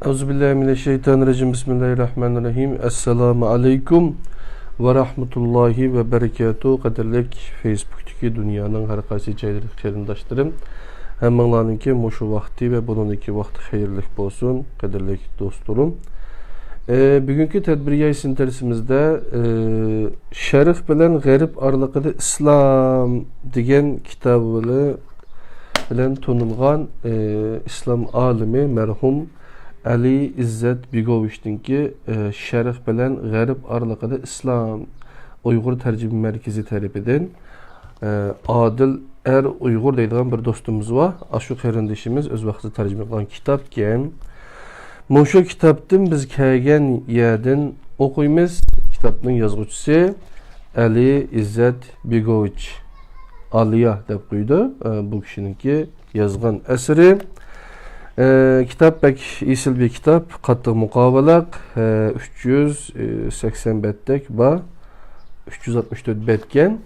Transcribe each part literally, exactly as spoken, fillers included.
ئەئۇزۇبىللاھىمىنەششەيتانىررەجىم. بىسمىللاھىررەھمانىررەھىم. ئەسسالامۇ ئەلەيكۇم ۋە رەھمەتۇللاھى ۋە بەرىكاتۇھ. قەدىرلىك فېيسبۇكتىكى دۇنيانىڭ ھەر قايسى جايلىرىدىكى قېرىنداشلىرىم، ھەممىڭلارنىڭكى مۇشۇ ۋاقتى ۋە بۇنىڭدىكى ۋاقتى خەيرلىك بولسۇن، قەدىرلىك دوستلىرىم. ئە، بۈگۈنكى تەدبىر ياي سىن دەرسىمىزدە، ئە، شەرق بىلەن غەرب ئارىلىقىدا ئىسلام دېگەن كىتابى بىلەن تونۇلغان، ئى، ئىسلام ئالىمى مەرھۇم ئەلى ئىززەت بېگوۋىچنىڭكى، ئى، شەرق بىلەن غەرب ئارىلىقىدا ئىسلام ئۇيغۇر تەرجىمە مەركىزى تەرىپىدىن، ئى، ئادىل ئەر ئۇيغۇر دەيدىغان بىر دوستىمىز بار. ئاشۇ قېرىندىشىمىز ئۆز ۋاقتىدا تەرجىمە قىلغان كىتابكەن. مۇشۇ كىتابتىن بىز كەلگەن يەردىن ئوقۇيمىز. كىتابنىڭ يازغۇچىسى ئەلى ئىززەت بېگوۋىچ، ئالىيا دەپ قويىدۇ. ئە، بۇ كىشىنىڭكى يازغان ئەسىرى. ئە، كىتاب بەك ئېسىل بىر كىتاب، قاتتىق مۇقاۋىلىق. ئە، ئۈچ يۈز سەكسەن بەتتەك بار، ئۈچ يۈز ئاتمىش تۆت بەتكەن.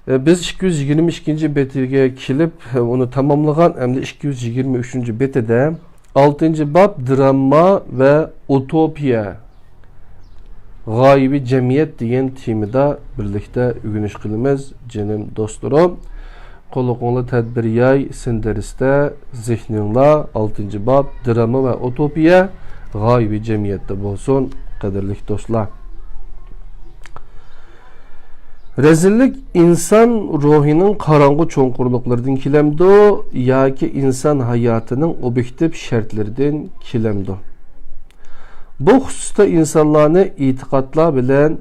ئە، بىز ئىككى يۈز يىگىرمە ئىككىنچى بېتىگە كېلىپ، ئۇنى تاماملىغان، ئەمدى ئىككى يۈز يىگىرمە ئۈچىنچى بېتىدە ئالتىنچى باب، دىرامما ۋە ئۇتوپىيە، غايىۋى جەمئىيەت دېگەن تېمىدا بىرلىكتە ئۆگىنىش قىلىمىز، جېنىم دوستلىرىم. قۇلىقىڭلار تەدبىر ياي سىن دەرستە، زېھنىڭلار ئالتىنچى باب، دىرامما ۋە ئۇتوپىيە، غايىۋى جەمئىيەتتە بولسۇن، قەدىرلىك دوستلار. رەزىللىك ئىنسان روھىنىڭ قاراڭغۇ چوڭقۇرلۇقلىرىدىن كېلەمدۇ ياكى ئىنسان ھاياتىنىڭ ئوبيېكتىپ شەرتلىرىدىن كېلەمدۇ؟ بۇ خۇسۇستا ئىنسانلارنى ئېتىقادلار بىلەن،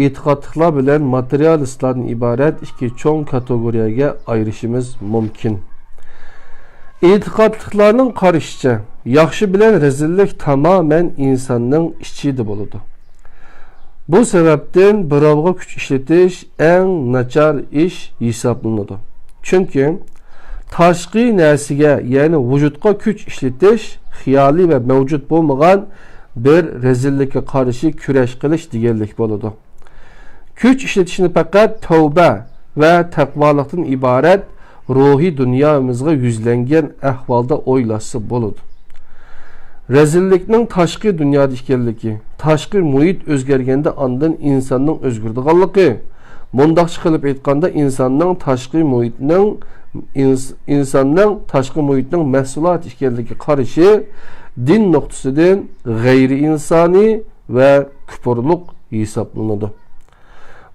ئېتىقادلىقلار بىلەن ماتېرىيالىستلاردىن ئىبارەت ئىككى چوڭ كاتېگورىيەگە ئايرىشىمىز مۇمكىن. ئېتىقادلىقلارنىڭ قارىشىچە، ياخشى بىلەن رەزىللىك تامامەن ئىنساننىڭ ئىچىدە بولىدۇ. بۇ سەۋەبتىن بىراۋغا كۈچ ئىشلىتىش ئەڭ ناچار ئىش ھېسابلىنىدۇ. چۈنكى تاشقى نەرسىگە، يەنى ۋۇجۇدقا كۈچ ئىشلىتىش خىيالىي ۋە مەۋجۇت بولمىغان بىر رەزىللىككە قارشى كۈرەش قىلىش دېگەنلىك بولىدۇ. كۈچ ئىشلىتىشنى پەقەت تەۋبە ۋە تەقۋالىقتىن ئىبارەت روھىي دۇنيامىزغا يۈزلەنگەن ئەھۋالدا ئويلاشسا بولىدۇ. رەزىللىكنىڭ تاشقى دۇنيادا ئىكەنلىكى، تاشقى مۇھىت ئۆزگەرگەندە ئاندىن ئىنساننىڭ ئۆزگىرىدىغانلىقى، مۇنداقچە قىلىپ ئېيتقاندا، ئىنساننىڭ تاشقى مۇھىتنىڭ، ئىنس-، ئىنساننىڭ تاشقى مۇھىتنىڭ مەھسۇلاتى ئىكەنلىكى قارىشى دىن نۇقتىسىدىن غەيرىئىنسانىي ۋە كۇپۇرلۇق ھېسابلىنىدۇ.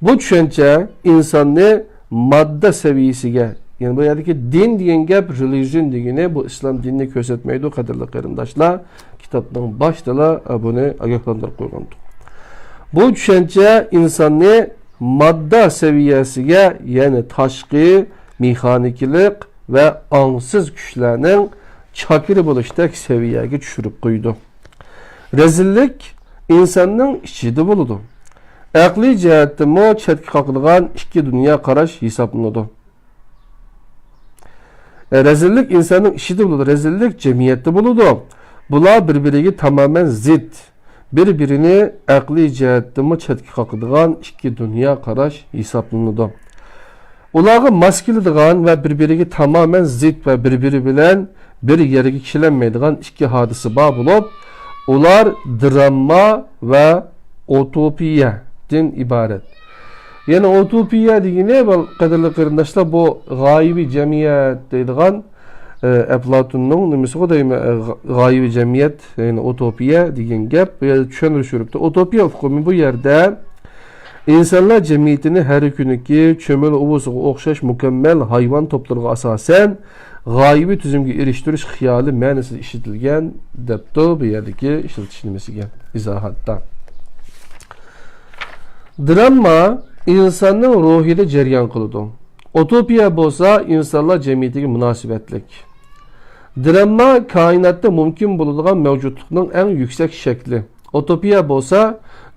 بۇ چۈشەنچە ئىنساننى ماددا سەۋىيەسىگە، يەنى بۇ يەردىكى دىن دېگەن گەپ، رېلىژىن دېگىنى بۇ ئىسلام دىنىنى كۆرسەتمەيدۇ، قەدىرلىك قېرىنداشلار. كىتابنىڭ باشىدىلا بۇنى ئاگاھلاندۇرۇپ قويغانتۇق. بۇ چۈشەنچە ئىنساننى ماددا سەۋىيەسىگە، يەنى تاشقى، مېخانىكىلىق ۋە ئاڭسىز كۈچلەرنىڭ چاكىرى بولۇشتەك سەۋىيەگە چۈشۈرۈپ قويىدۇ. رەزىللىك ئىنساننىڭ ئىچىدە بولىدۇ. ئەقلىي جەھەتتىنمۇ چەتكە قاقىدىغان ئىككى دۇنيا قاراش ھېسابلىنىدۇ. رەزىللىك ئىنساننىڭ ئىچىدە بولىدۇ، رەزىللىك جەمئىيەتتە بولىدۇ. بۇلار بىر-بىرىگە تامامەن زىت، بىر-بىرىنى ئەقلىي جەھەتتىنمۇ چەتكە قاقىدىغان ئىككى دۇنيا قاراش ھېسابلىنىدۇ. ئۇلارغا ماس كېلىدىغان ۋە بىر-بىرىگە تامامەن زىت ۋە بىر-بىرى بىلەن بىر يەرگە كېلەلمەيدىغان ئىككى ھادىسە بار بولۇپ، ئۇلار دىرامما ۋە ئۇتوپىيەدىن ئىبارەت. يەنى ئۇتوپىيە دېگىنى، بۇ، قەدىرلىك قېرىنداشلار، بۇ غايىۋى جەمئىيەت دەيدىغان، ئە، ئەپلاتوننىڭ نېمىسىغۇ دەيمەن، ئە، غا-، غايىۋى جەمئىيەت، يەنى ئۇتوپىيە دېگەن گەپ. بۇ يەردە چۈشەندۈرۈش بېرىپتۇ. ئۇتوپىيە ئۇقۇمى بۇ يەردە ئىنسانلار جەمئىيىتىنى ھەر كۈنىكى چۆمۈلە ئۇۋىسىغا ئوخشاش مۇكەممەل ھايۋان توپلىرىغا ئاساسەن غايىۋى تۈزۈمگە ئېرىشتۈرۈش خىيالى مەنىسىدە ئىشلىتىلگەن، دەپتۇ بۇ يەردىكى ئىشلىتىش نېمىسىگە، ئىزاھاتتا. دىرامما ئىنساننىڭ روھىدا جەريان قىلىدۇ. ئۇتوپىيە بولسا ئىنسانلار جەمئىيىتىگە مۇناسىۋەتلىك. دىرامما كائىناتتا مۇمكىن بولىدىغان مەۋجۇتلۇقنىڭ ئەڭ يۈكسەك شەكلى. ئۇتوپىيە بولسا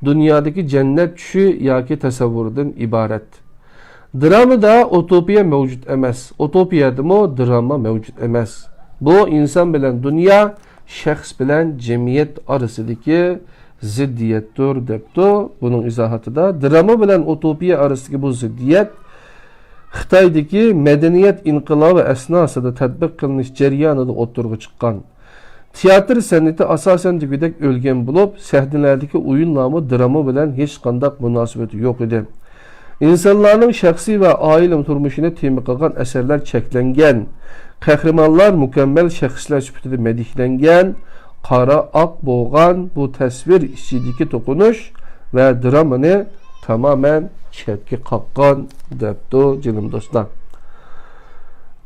دۇنيادىكى جەننەت چۈشى ياكى تەسەۋۋۇردىن ئىبارەت. دىرامىدا ئۇتوپىيە مەۋجۇت ئەمەس. ئۇتوپىيەدىمۇ دىراما مەۋجۇت ئەمەس. بۇ ئىنسان بىلەن دۇنيا، شەخس بىلەن جەمئىيەت ئارىسىدىكى زىددىيەتتۇر، دەپتۇ. بۇنىڭ ئىزاھاتىدا، دىراما بىلەن ئۇتوپىيە ئارىسىدىكى بۇ زىددىيەت خىتايدىكى مەدەنىيەت ئىنقىلابى ئەسناسىدا تەتبىق قىلىنىش جەريانىدا ئوتتۇرىغا چىققان. تىياتىر سەنئىتى ئاساسەن دېگۈدەك ئۆلگەن بولۇپ، سەھنىلەردىكى ئويۇنلارمۇ دىراما بىلەن ھېچقانداق مۇناسىۋىتى يوق ئىدى. ئىنسانلارنىڭ شەخسىي ۋە ئائىلە تۇرمۇشىنى تېما قىلغان ئەسەرلەر چەكلەنگەن، قەھرىمانلار مۇكەممەل شەخسلەر سۈپىتىدە مەدھىيەلەنگەن، قارا ئاق بولغان بۇ تەسۋىر ئىچىدىكى توقۇنۇش ۋە درامىنى تامامەن چەتكە قاققان، دەپتۇ جېنىم دوستلار.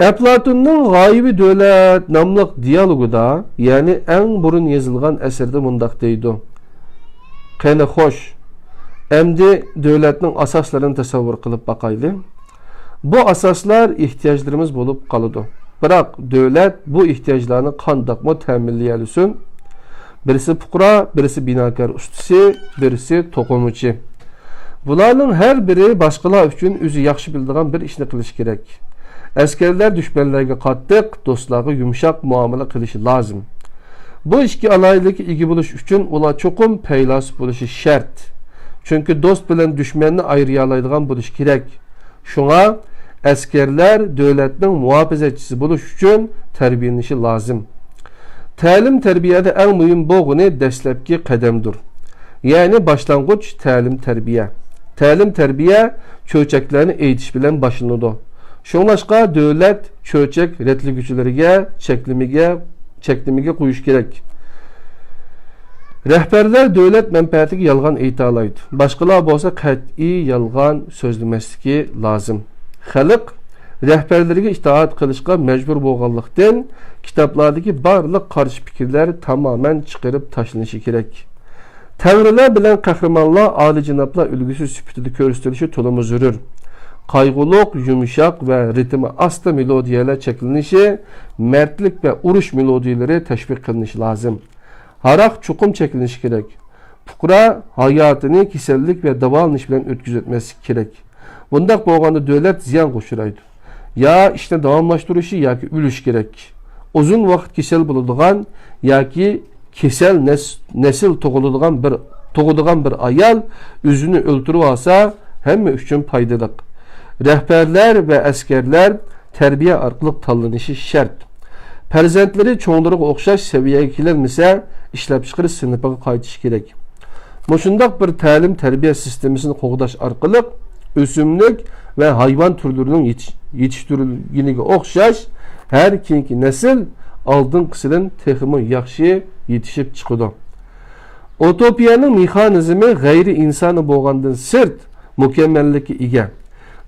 ئەپلاتوننىڭ غايىۋى دۆلەت ناملىق دىيالوگىدا، يەنى ئەڭ بۇرۇن يېزىلغان ئەسەردە مۇنداق دەيدۇ: قېنى خوش، ئەمدى دۆلەتنىڭ ئاساسلىرىنى تەسەۋۋۇر قىلىپ باقايلى. بۇ ئاساسلار ئېھتىياجلىرىمىز بولۇپ قالىدۇ. بىراق دۆلەت بۇ ئېھتىياجلارنى قانداقمۇ تەمىنلىيەلىسۇن؟ بىرسى پۇقرا، بىرسى بىناكار ئۇستىسى، بىرسى توقۇمىچى. بۇلارنىڭ ھەر بىرى باشقىلار ئۈچۈن ئۆزى ياخشى بىلىدىغان بىر ئىشنى قىلىشى كېرەك. ئەسكەرلەر دۈشمەنلەرگە قاتتىق، دوستلارغا يۇمشاق مۇئامىلە قىلىشى لازىم. بۇ ئىككى ئالاھىدىلىككە ئىگە بولۇش ئۈچۈن ئۇلار چوقۇم پەيلاسوپ بولۇشى شەرت. چۈنكى دوست بىلەن دۈشمەننى ئايرىيالايدىغان بولۇشى كېرەك. شۇڭا ئەسكەرلەر دۆلەتنىڭ مۇھاپىزەتچىسى بولۇش ئۈچۈن تەربىيەلىنىشى لازىم. تەلىم-تەربىيەدە ئەڭ مۇھىم بولغىنى دەسلەپكى قەدەمدۇر. يەنى باشلانغۇچ تەلىم-تەربىيە. تەلىم-تەربىيە چۆچەكلەرنى ئېيتىش بىلەن باشلىنىدۇ. شۇڭلاشقا دۆلەت چۆچەك رەتلىگۈچىلىرىگە چەكلىمىگە، چەكلىمىگە قويۇش كېرەك. رەھبەرلەر دۆلەت مەنپەئەتىگە يالغان ئېيتالايدۇ. باشقىلار بولسا قەتئىي يالغان سۆزلىمەسلىكى لازىم. خەلق رەھبەرلىرىگە ئىتائەت قىلىشقا مەجبۇر بولغانلىقتىن، كىتابلاردىكى بارلىق قارشى پىكىرلەر تامامەن چىقىرىپ تاشلىنىشى كېرەك. تەڭرىلەر بىلەن قەھرىمانلار ئالىيجانابلار ئۈلگىسى سۈپىتىدە كۆرسىتىلىشى تولىمۇ زۆرۈر. قايغۇلۇق، يۇمشاق ۋە رىتىمى ئاستا مېلودىيەلەر چەكلىنىشى، مەردلىك ۋە ئۇرۇش مېلودىيەلىرى تەشۋىق قىلىنىشى لازىم. ھاراق چوقۇم چەكلىنىشى كېرەك. پۇقرا ھاياتىنى كېسەللىك ۋە داۋالىنىش بىلەن ئۆتكۈزۈۋەتمەسلىكى كېرەك. بۇنداق بولغاندا دۆلەت زىيانغا ئۇچرايدۇ. يا ئىشنى داۋاملاشتۇرۇشى ياكى ئۆلۈشى كېرەك. ئۇزۇن ۋاقىت كېسەل بولىدىغان ياكى كېسەل نەس-، نەسىل تۇغۇلىدىغان بىر، تۇغىدىغان بىر ئايال ئۆزىنى ئۆلتۈرۈۋالسا، ھەممە ئۈچۈن پايدىلىق. رەھبەرلەر ۋە ئەسكەرلەر تەربىيە ئارقىلىق تاللىنىشى شەرت. پەرزەنتلىرى چوڭلىرىغا ئوخشاش سەۋىيەگە كېلەلمىسە، ئىشلەپچىقىرىش سىنىپىغا قايتىشى كېرەك. مۇشۇنداق بىر تەلىم-تەربىيە سىستېمىسىنى قوغداش ئارقىلىق ئۆسۈملۈك ۋە ھايۋان تۈرلىرىنىڭ يېتىش-، يېتىشتۈرۈلگىنىگە ئوخشاش، ھەر كېيىنكى نەسىل ئالدىنقىسىدىن تېخىمۇ ياخشى يېتىشىپ چىقىدۇ. ئۇتوپىيەنىڭ مېخانىزمى غەيرىي ئىنسانىي بولغاندىن سىرت، مۇكەممەللىككە ئىگە.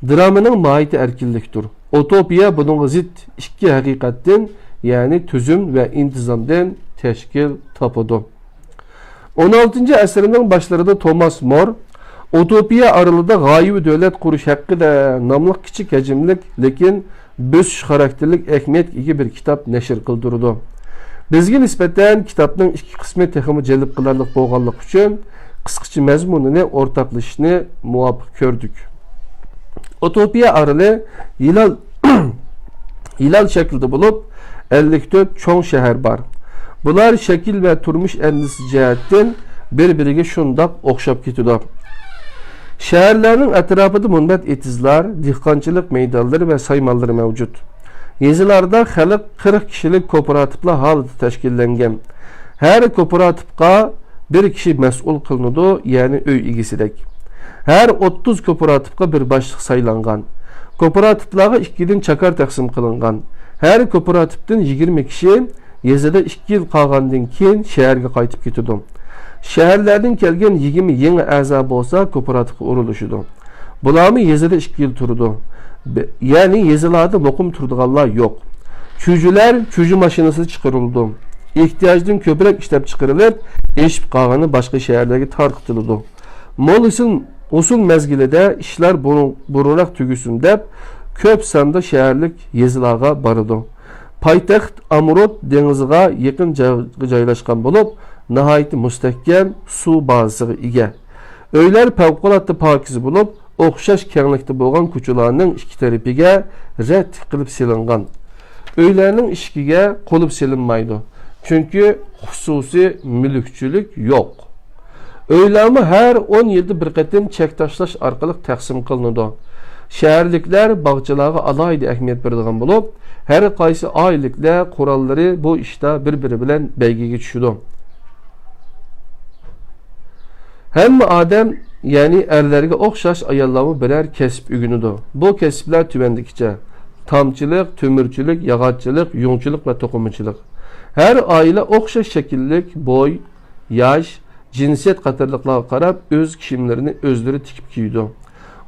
درامىنىڭ ماھىيىتى ئەركىنلىكتۇر. ئۇتوپىيە بۇنىڭغا زىت ئىككى ھەقىقەتتىن، يەنى تۈزۈم ۋە ئىنتىزامدىن تەشكىل تاپىدۇ. ئون ئالتىنچى ئەسىرنىڭ باشلىرىدا توماس مور ئۇتوپىيە ئارىلىدا غايىۋى دۆلەت قۇرۇش ھەققىدە ناملىق كىچىك ھەجىملىك، لېكىن بۆسۈش خاراكتېرلىك ئەھمىيەتكە ئىگە بىر كىتاب نەشر قىلدۇرىدۇ. بىزگە نىسبەتەن كىتابنىڭ ئىككى قىسمى تېخىمۇ جەلپ قىلارلىق بولغانلىقى ئۈچۈن، قىسقىچە مەزمۇنىنى ئورتاقلىشىشنى مۇۋاپىق كۆردۇق. ئۇتوپىيە ئارىلى ھىلال، ھىلال شەكلىدە بولۇپ، ئەللىك تۆت چوڭ شەھەر بار. بۇلار شەكىل ۋە تۇرمۇش ئەندىزىسى جەھەتتىن بىر-بىرىگە شۇنداق ئوخشاپ كېتىدۇ. شەھەرلەرنىڭ ئەتراپىدا مۇنبەت ئېتىزلار، دېھقانچىلىق مەيدانلىرى ۋە سايمانلىرى مەۋجۇت. يېزىلاردا خەلق قىرىق كىشىلىك كوپىراتىپلار ھالىتىدە تەشكىللەنگەن. ھەر كوپىراتىپقا بىر كىشى مەسئۇل قىلىنىدۇ، يەنى ئۆي ئىگىسىدەك. ھەر ئوتتۇز كوپىراتىپقا بىر باشلىق سايلانغان. كوپىراتىپلارغا ئىككىدىن چاكار تەقسىم قىلىنغان. ھەر كوپىراتىپتىن يىگىرمە كىشى يېزىدا ئىككى يىل قالغاندىن كېيىن شەھەرگە قايتىپ كېتىدۇ. شەھەرلەردىن كەلگەن يىگىرمە يېڭى ئەزا بولسا كوپىراتىپقا ئورۇنلىشىدۇ. بۇلارمۇ يېزىدا ئىككى يىل تۇرىدۇ. بە-، يەنى يېزىلاردا مۇقىم تۇرىدىغانلار يوق. چۈجىلەر چۈجە ماشىنىسىدا چىقىرىلىدۇ. ئېھتىياجدىن كۆپرەك ئىشلەپ چىقىرىلىپ، ئېشىپ قالغىنى باشقا شەھەرلەرگە تارقىتىلىدۇ. مول ھوسۇل، ھوسۇل مەزگىلىدە ئىشلار بۇرۇن-، بۇرۇنراق تۈگىسۇن دەپ، كۆپ ساندا شەھەرلىك يېزىلارغا بارىدۇ. پايتەخت ئامۇرۇت دېڭىزىغا يېقىن جا-، جايلاشقان بولۇپ، ناھايىتى مۇستەھكەم سۇ بازىسىغا ئىگە. ئۆيلەر پەۋقۇلئاددە پاكىز بولۇپ، ئوخشاش كەڭلىكتە بولغان كوچىلارنىڭ ئىككى تەرىپىگە رەت قىلىپ سېلىنغان. ئۆيلەرنىڭ ئىشىكىگە قۇلۇپ سېلىنمايدۇ، چۈنكى خۇسۇسىي مۈلۈكچىلىك يوق. ئۆيلەرمۇ ھەر ئون يىلدا بىر قېتىم چەك تاشلاش ئارقىلىق تەقسىم قىلىنىدۇ. شەھەرلىكلەر باغچىلارغا ئالاھىدە ئەھمىيەت بېرىدىغان بولۇپ، ھەر قايسى ئائىلىلىكلەر قوراللىرى بۇ ئىشتا بىر-بىرى بىلەن بەيگىگە چۈشىدۇ. ھەممە ئادەم، يەنى ئەرلەرگە ئوخشاش ئاياللارمۇ بىرەر كەسىپ ئۆگىنىدۇ. بۇ كەسىپلەر تۆۋەندىكىچە: تامچىلىق، تۆمۈرچىلىك، ياغاچچىلىق، يۇڭچىلىق ۋە توقۇمىچىلىق. ھەر ئائىلە ئوخشاش شەكىللىك، بوي، ياش، جىنسىيەت قاتارلىقلارغا قاراپ ئۆز كىيىملىرىنى ئۆزلىرى تىكىپ كىيىدۇ.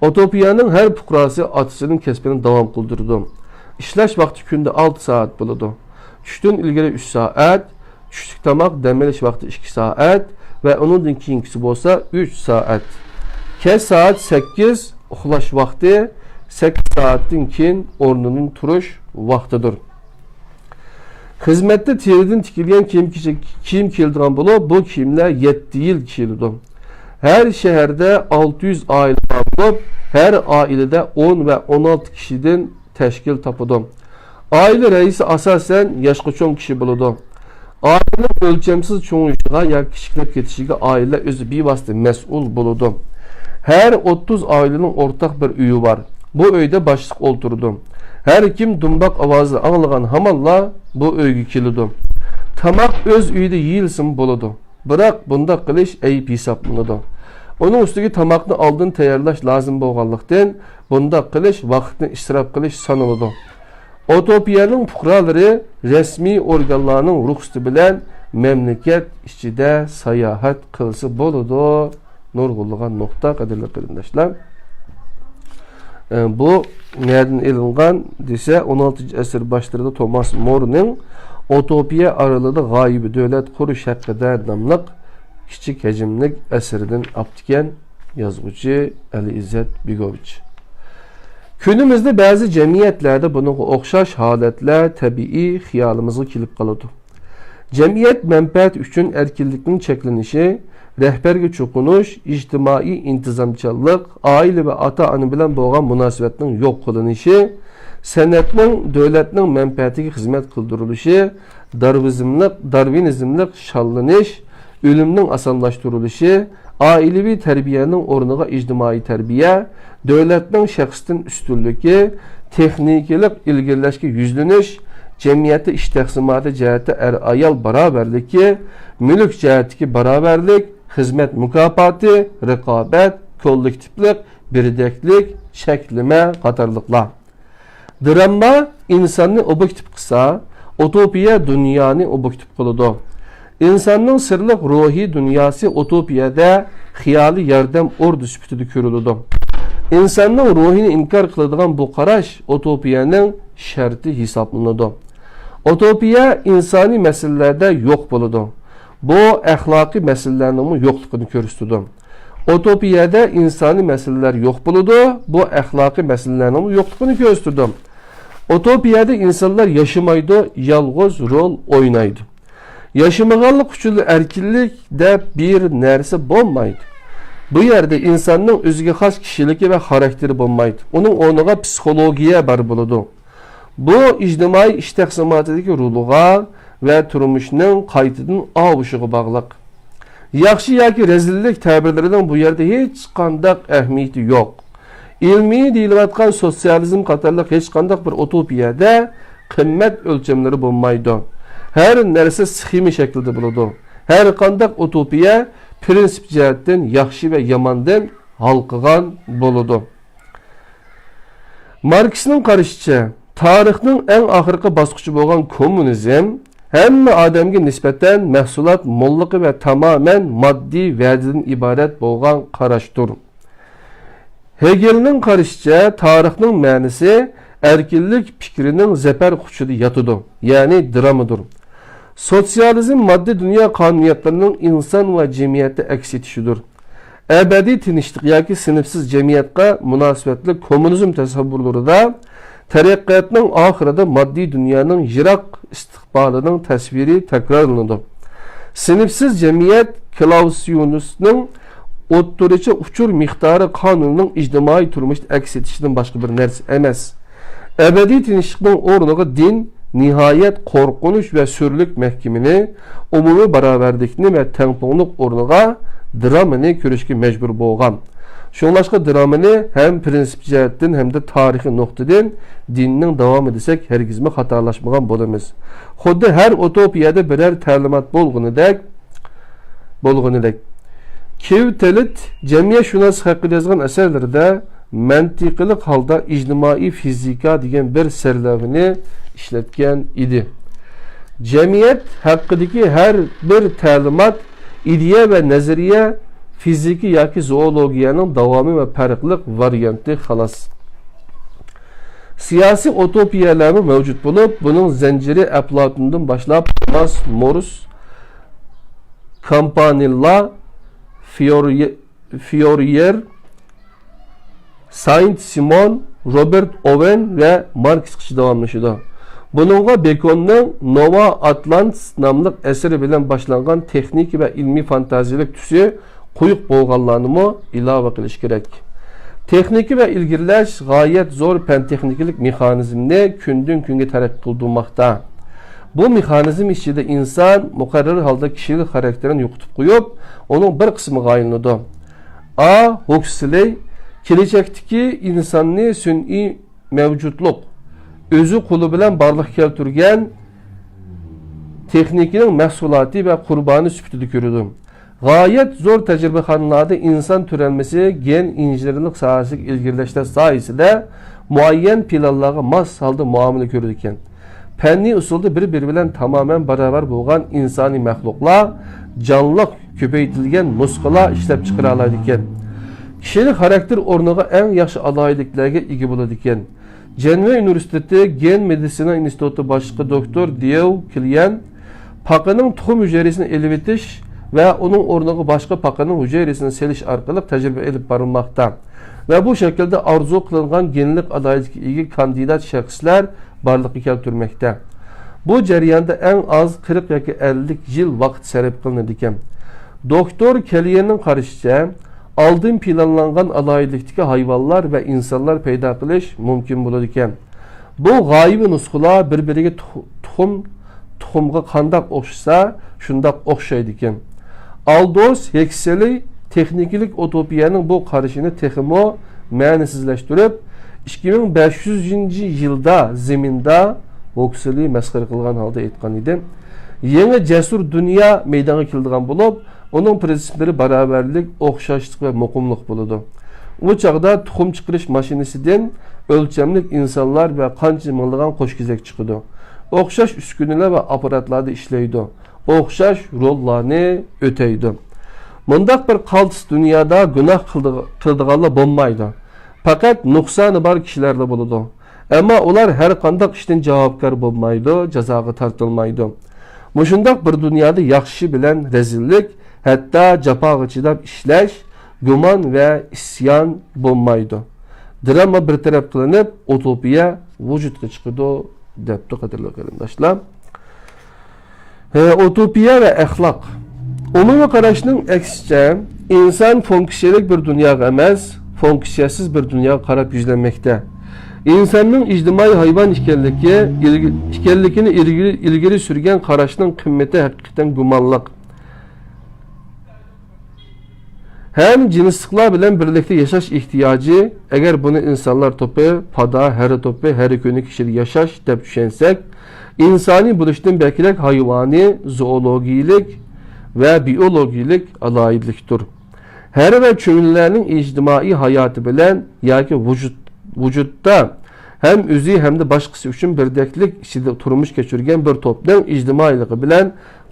ئۇتوپىيەنىڭ ھەر پۇقراسى ئاتىسىنىڭ كەسپىنى داۋام قىلدۇرىدۇ. ئىشلەش ۋاقتى كۈندە ئالتە سائەت بولىدۇ. چۈشتىن ئىلگىرى ئۈچ سائەت، چۈشلۈك تاماق، دەم ئېلىش ۋاقتى ئىككى سائەت ۋە ئۇنىڭدىن كېيىنكىسى بولسا ئۈچ سائەت. كەچ سائەت سەككىز، ئۇخلاش ۋاقتى، سەككىز سائەتتىن كېيىن ئورنىدىن تۇرۇش ۋاقتىدۇر. خىزمەتتە تېرىدىن تىكىلگەن كىيىم كىيىدىغان بولۇپ، بۇ كىيىملەر يەتتە يىل كىيىلىدۇ. ھەر شەھەردە ئالتە يۈز ئائىلە بار بولۇپ، ھەر ئائىلىدە ئون ۋە ئون ئالتە كىشىدىن تەشكىل تاپىدۇ. ئائىلە رەئىسى ئاساسەن ياشقا چوڭ كىشى بولىدۇ. ئائىلىنىڭ ئۆلچەمسىز چوڭىيىشىغا ياكى كىچىكلەپ كېتىشىگە ئائىلە ئۆزى بىۋاسىتە مەسئۇل بولىدۇ. ھەر ئوتتۇز ئائىلىنىڭ ئورتاق بىر ئۆيى بار. بۇ ئۆيدە باشلىق ئولتۇرىدۇ. ھەر كىم دۇمباق ئاۋازىنى ئاڭلىغان ھامانلا بۇ ئۆيگە كېلىدۇ. تاماق ئۆز ئۆيىدە يېيىلسىمۇ بولىدۇ. بىراق بۇنداق قىلىش ئەيىب ھېسابلىنىدۇ. ئۇنىڭ ئۈستىگە تاماقنى ئالدىن تەييارلاش لازىم بولغانلىقتىن، بۇنداق قىلىش ۋاقىتنى ئىسراپ قىلىش سانىلىدۇ. ئۇتوپىيەنىڭ پۇقرالىرى رەسمىي ئورگانلارنىڭ رۇخسىتى بىلەن مەملىكەت ئىچىدە ساياھەت قىلسا بولىدۇ. نۇرغۇنلىغان نۇقتا، قەدىرلىك قېرىنداشلار. ئە، بۇ نەدىن ئېلىنغان دېسە، ئون ئالتىنچى ئەسىر باشلىرىدا توماس مورنىڭ ئۇتوپىيە ئارىلىدا غايىۋى دۆلەت قۇرۇش ھەققىدە ناملىق كىچىك ھەجىملىك ئەسىرىدىن ئاپتىكەن. يازغۇچى ئەلى ئىززەت بېگوۋىچ. كۈنىمىزدە بەزى جەمئىيەتلەردە بۇنىڭغا ئوخشاش ھالەتلەر تەبىئىي خىيالىمىزغا كېلىپ قالىدۇ. جەمئىيەت مەنپەئەتى ئۈچۈن ئەركىنلىكنىڭ چەكلىنىشى، رەھبەرگە چوقۇنۇش، ئىجتىمائىي ئىنتىزامچانلىق، ئائىلە ۋە ئاتا-ئانا بىلەن بولغان مۇناسىۋەتنىڭ يوق قىلىنىشى، سەنئەتنىڭ دۆلەتنىڭ مەنپەئەتىگە خىزمەت قىلدۇرۇلۇشى، دارۋىزملىق، دارۋىنىزملىق شاللىنىش، ئۆلۈمنىڭ ئاسانلاشتۇرۇلۇشى، ئائىلىۋى تەربىيەنىڭ ئورنىغا ئىجتىمائىي تەربىيە، دۆلەتنىڭ شەخستىن ئۈستۈنلۈكى، تېخنىكىلىق ئىلگىرىلەشكە يۈزلىنىش، جەمئىيەتتە ئىش تەقسىماتى جەھەتتە ئەر-ئايال باراۋەرلىكى، مۈلۈك جەھەتتىكى باراۋەرلىك، خىزمەت مۇكاپاتى، رىقابەت، كوللېكتىپلىق، بىردەكلىك، چەكلىمە قاتارلىقلار. دىرامما ئىنساننى ئوبيېكتىپ قىلسا، ئۇتوپىيە دۇنيانى ئوبيېكتىپ قىلىدۇ. ئىنساننىڭ سىرلىق روھىي دۇنياسى ئۇتوپىيەدە خىيالىي ياردەم ئوردا سۈپىتىدە كۆرۈلىدۇ. ئىنساننىڭ روھىنى ئىنكار قىلىدىغان بۇ قاراش ئۇتوپىيەنىڭ شەرتى ھېسابلىنىدۇ. ئۇتوپىيە ئىنسانىي مەسىلىلەردە يوق بولىدۇ. بۇ ئەخلاقىي مەسىلىلەرنىڭمۇ يوقلۇقىنى كۆرسىتىدۇ. ئۇتوپىيەدە ئىنسانىي مەسىلىلەر يوق بولىدۇ، بۇ ئەخلاقىي مەسىلىلەرنىڭمۇ يوقلۇقىنى كۆرسىتىدۇ. ئۇتوپىيەدە ئىنسانلار ياشىمايدۇ، يالغۇز رول ئوينايدۇ. ياشىمىغانلىق ئۈچۈن ئەركىنلىك دەپ بىر نەرسە بولمايدۇ. بۇ يەردە ئىنساننىڭ ئۆزىگە خاس كىشىلىكى ۋە خاراكتېرى بولمايدۇ. ئۇنىڭ ئورنىغا پسىخولوگىيە بار بولىدۇ. بۇ ئىجتىمائىي ئىش تەقسىماتىدىكى رولىغا ۋە تۇرمۇشنىڭ قايتىدىن ئاۋۇشىغا باغلىق. ياخشى ياكى رەزىللىك تەبىرلىرىنىڭ بۇ يەردە ھېچقانداق ئەھمىيىتى يوق. ئىلمىي دېيىلىۋاتقان سوتسىيالىزم قاتارلىق ھېچقانداق بىر ئۇتوپىيەدە قىممەت ئۆلچەملىرى بولمايدۇ. ھەر نەرسە سخېما شەكلىدە بولىدۇ. ھەر قانداق ئۇتوپىيە پىرىنسىپ جەھەتتىن ياخشى ۋە ياماندىن ھالقىغان بولىدۇ. ماركسنىڭ قارىشىچە، تارىخنىڭ ئەڭ ئاخىرقى باسقۇچى بولغان كوممۇنىزم ھەممە ئادەمگە نىسبەتەن مەھسۇلات موللۇقى ۋە تامامەن ماددىي ۋەدىدىن ئىبارەت بولغان قاراشتۇر. ھېگېلنىڭ قارىشىچە، تارىخنىڭ مەنىسى ئەركىنلىك پىكرىنىڭ زەپەر قۇچىدا ياتىدۇ، يەنى درامىدۇر. سوتسىيالىزم ماددىي دۇنيا قانۇنىيەتلىرىنىڭ ئىنسان ۋە جەمئىيەتتە ئەكس ئېتىشىدۇر. ئەبەدىي تىنچلىق ياكى سىنىپسىز جەمئىيەتقە مۇناسىۋەتلىك كوممۇنىزم تەسەۋۋۇرلىرىدا تەرەققىياتنىڭ ئاخىرىدا ماددىي دۇنيانىڭ يىراق ئىستىقبالىنىڭ تەسۋىرى تەكرارلىنىدۇ. سىنىپسىز جەمئىيەت كلاۋسىيۇسنىڭ ئوتتۇرىچە ئۇچۇر مىقدارى قانۇنىنىڭ ئىجتىمائىي تۇرمۇشتا ئەكس ئېتىشىدىن باشقا بىر نەرسە ئەمەس. ئەبەدىي تىنچلىقنىڭ ئورنىغا دىن، نىھايەت قورقۇنچ ۋە سۈرلۈك مەھكىمىنى، ئومۇمىي باراۋەرلىكنى ۋە تەڭپۇڭلۇق ئورنىغا درامىنى كۆرۈشكە مەجبۇر بولغان. شۇڭلاشقا درامىنى ھەم پىرىنسىپ جەھەتتىن، ھەمدە تارىخىي نۇقتىدىن دىننىڭ داۋامى دېسەك، ھەرگىزمۇ خاتالاشمىغان بولىمىز. خۇددى ھەر ئۇتوپىيەدە بىرەر تەلىمات بولغىنىدەك، بولغىنىدەك. كېۋ تېلىت جەمئىيەتشۇناسلىق ھەققىدە يازغان ئەسەرلىرىدە مەنتىقىلىق ھالدا ئىجتىمائىي فىزىكا دېگەن بىر سەرلەۋھىنى ئىشلەتكەن ئىدى. جەمئىيەت ھەققىدىكى ھەر بىر تەلىمات، ئىدىيە ۋە نەزەرىيە فىزىكا ياكى زوئولوگىيەنىڭ داۋامى ۋە پەرقلىق ۋارىيانتى، خالاس. سىياسىي ئۇتوپىيەلەرمۇ مەۋجۇت بولۇپ، بۇنىڭ زەنجىرى ئەپلاتوندىن باشلاپ توماس مورس، كامپانېللا، فيوريې-، فيوريېر، ساينت سىمون، روبېرت ئوۋېن ۋە ماركسقىچە داۋاملىشىدۇ. بۇنىڭغا بېكوننىڭ نوۋا ئاتلانتىس ناملىق ئەسىرى بىلەن باشلانغان تېخنىكا ۋە ئىلمىي فانتازىيىلىك تۈسى قويۇق بولغانلارنىمۇ ئىلاۋە قىلىش كېرەك. تېخنىكا ۋە ئىلگىرىلەش غايەت زور پەن-تېخنىكىلىق مېخانىزمنى كۈندىن-كۈنگە تەرەققىي قىلدۇرماقتا. بۇ مېخانىزم ئىچىدە ئىنسان مۇقەررەر ھالدا كىشىلىك خاراكتېرىنى يوقىتىپ قويۇپ، ئۇنىڭ بىر قىسمىغا ئايلىنىدۇ. ئا. ھوكسلېي كېلەچەكتىكى ئىنساننى سۈنئىي مەۋجۇتلۇق، ئۆزى قولى بىلەن بارلىققا كەلتۈرگەن تېخنىكىنىڭ مەھسۇلاتى ۋە قۇربانى سۈپىتىدە كۆرىدۇ. غايەت زور تەجرىبىخانىلاردا ئىنسان تۆرەلمىسى گېن ئىنژېنېرلىق ساھەسىدىكى ئىلگىرىلەشلەر سايىسىدە مۇئەييەن پىلانلارغا ماس ھالدا مۇئامىلە كۆرىدىكەن. پەننىي ئۇسۇلدا بىر-بىرى بىلەن تامامەن باراۋەر بولغان ئىنسانىي مەخلۇقلار جانلىق كۆپەيتىلگەن نۇسخىلار ئىشلەپچىقىرالايدىكەن. كىشىلىك خاراكتېر ئورنىغا ئەڭ ياخشى ئالاھىدىلىكلەرگە ئىگە بولىدىكەن. جەنۋە ئۇنىۋېرسىتېتى گېن مېدىتسىنا ئىنستىتۇتى باشلىقى دوكتور ديېۋ كىليەن پاقىنىڭ تۇخۇم ھۈجەيرىسىنى ئېلىۋېتىش ۋە ئۇنىڭ ئورنىغا باشقا پاقىنىڭ ھۈجەيرىسىنى سېلىش ئارقىلىق تەجرىبە ئېلىپ بارماقتا ۋە بۇ شەكىلدە ئارزۇ قىلىنغان گېنلىق ئالاھىدىلىككە ئىگە كاندىدات شەخسلەر بارلىققا كەلتۈرمەكتە. بۇ جەرياندا ئەڭ ئاز قىرىق ياكى ئەللىك يىل ۋاقىت سەرپ قىلىنىدىكەن. دوكتور كېليەننىڭ قارىشىچە، ئالدىن پىلانلانغان ئالاھىدىلىكتىكى ھايۋانلار ۋە ئىنسانلار پەيدا قىلىش مۇمكىن بولىدىكەن. بۇ غايىۋى نۇسخىلار بىر-بىرىگە تۇخ-، تۇخۇم تۇخۇمغا قانداق ئوخشىسا، شۇنداق ئوخشايدىكەن. ئالدوس ھېكسلېي تېخنىكىلىق ئۇتوپىيەنىڭ بۇ قارىشىنى تېخىمۇ مەنىسىزلەشتۈرۈپ، ئىككى مىڭ بەش يۈزىنچى يىلدا زېمىندا ھوكسلېي مەسخىرە قىلغان ھالدا ئېيتقان ئىدى، يېڭى جەسۇر دۇنيا مەيدانغا كېلىدىغان بولۇپ، ئۇنىڭ پىرىنسىپلىرى باراۋەرلىك، ئوخشاشلىق ۋە مۇقىملىق بولىدۇ. ئۇ چاغدا تۇخۇم چىقىرىش ماشىنىسىدىن ئۆلچەملىك ئىنسانلار ۋە قانچە مىڭلىغان قوشكېزەك چىقىدۇ. ئوخشاش ئۈسكۈنىلەر ۋە ئاپپاراتلاردا ئىشلەيدۇ. ئوخشاش روللارنى ئۆتەيدۇ. مۇنداق بىر قالتىس دۇنيادا گۇناھ قىلىدىغ-، قىلىدىغانلار بولمايدۇ. پەقەت نۇقسانى بار كىشىلەرلا بولىدۇ. ئەمما ئۇلار ھەر قانداق ئىشتىن جاۋابكار بولمايدۇ، جازاغا تارتىلمايدۇ. مۇشۇنداق بىر دۇنيادا ياخشى بىلەن رەزىللىك، ھەتتا جاپاغا چىداپ ئىشلەش، گۇمان ۋە ئىسيان بولمايدۇ. دراما بىر تەرەپ قىلىنىپ، ئۇتوپىيە ۋۇجۇدقا چىقىدۇ، دەپتۇ، قەدىرلىك قېرىنداشلار. ھە، ئۇتوپىيە ۋە ئەخلاق. ئومۇمىي قاراشنىڭ ئەكسىچە، ئىنسان فۇنكسىيەلىك بىر دۇنياغا ئەمەس، فۇنكسىيەسىز بىر دۇنياغا قاراپ يۈزلەنمەكتە. ئىنساننىڭ ئىجتىمائىي ھايۋان ئىكەنلىكى، ئىلگە-، ئىكەنلىكىنى ئىلگىرى، ئىلگىرى سۈرگەن قاراشنىڭ قىممىتى ھەقىقەتەن گۇمانلىق. ھەم جىنسلىقلار بىلەن بىرلىكتە ياشاش ئېھتىياجى، ئەگەر بۇنى ئىنسانلار توپى، پادا، ھەرە توپى، ھەرە كۆنىكى ئىچىدە ياشاش دەپ چۈشەنسەك، ئىنسانىي بولۇشتىن بەكرەك ھايۋانىي، زوئولوگىيىلىك ۋە بىئولوگىيىلىك ئالاھىدىلىكتۇر. ھەرە ۋە چۈمۈلىلەرنىڭ ئىجتىمائىي ھاياتى بىلەن ياكى ۋۇجۇد-، ۋۇجۇدتا ھەم ئۆزى ھەمدە باشقىسى ئۈچۈن بىردەكلىك ئىچىدە تۇرمۇش كەچۈرگەن بىر توپنىڭ ئىجتىمائىيلىقى بىلەن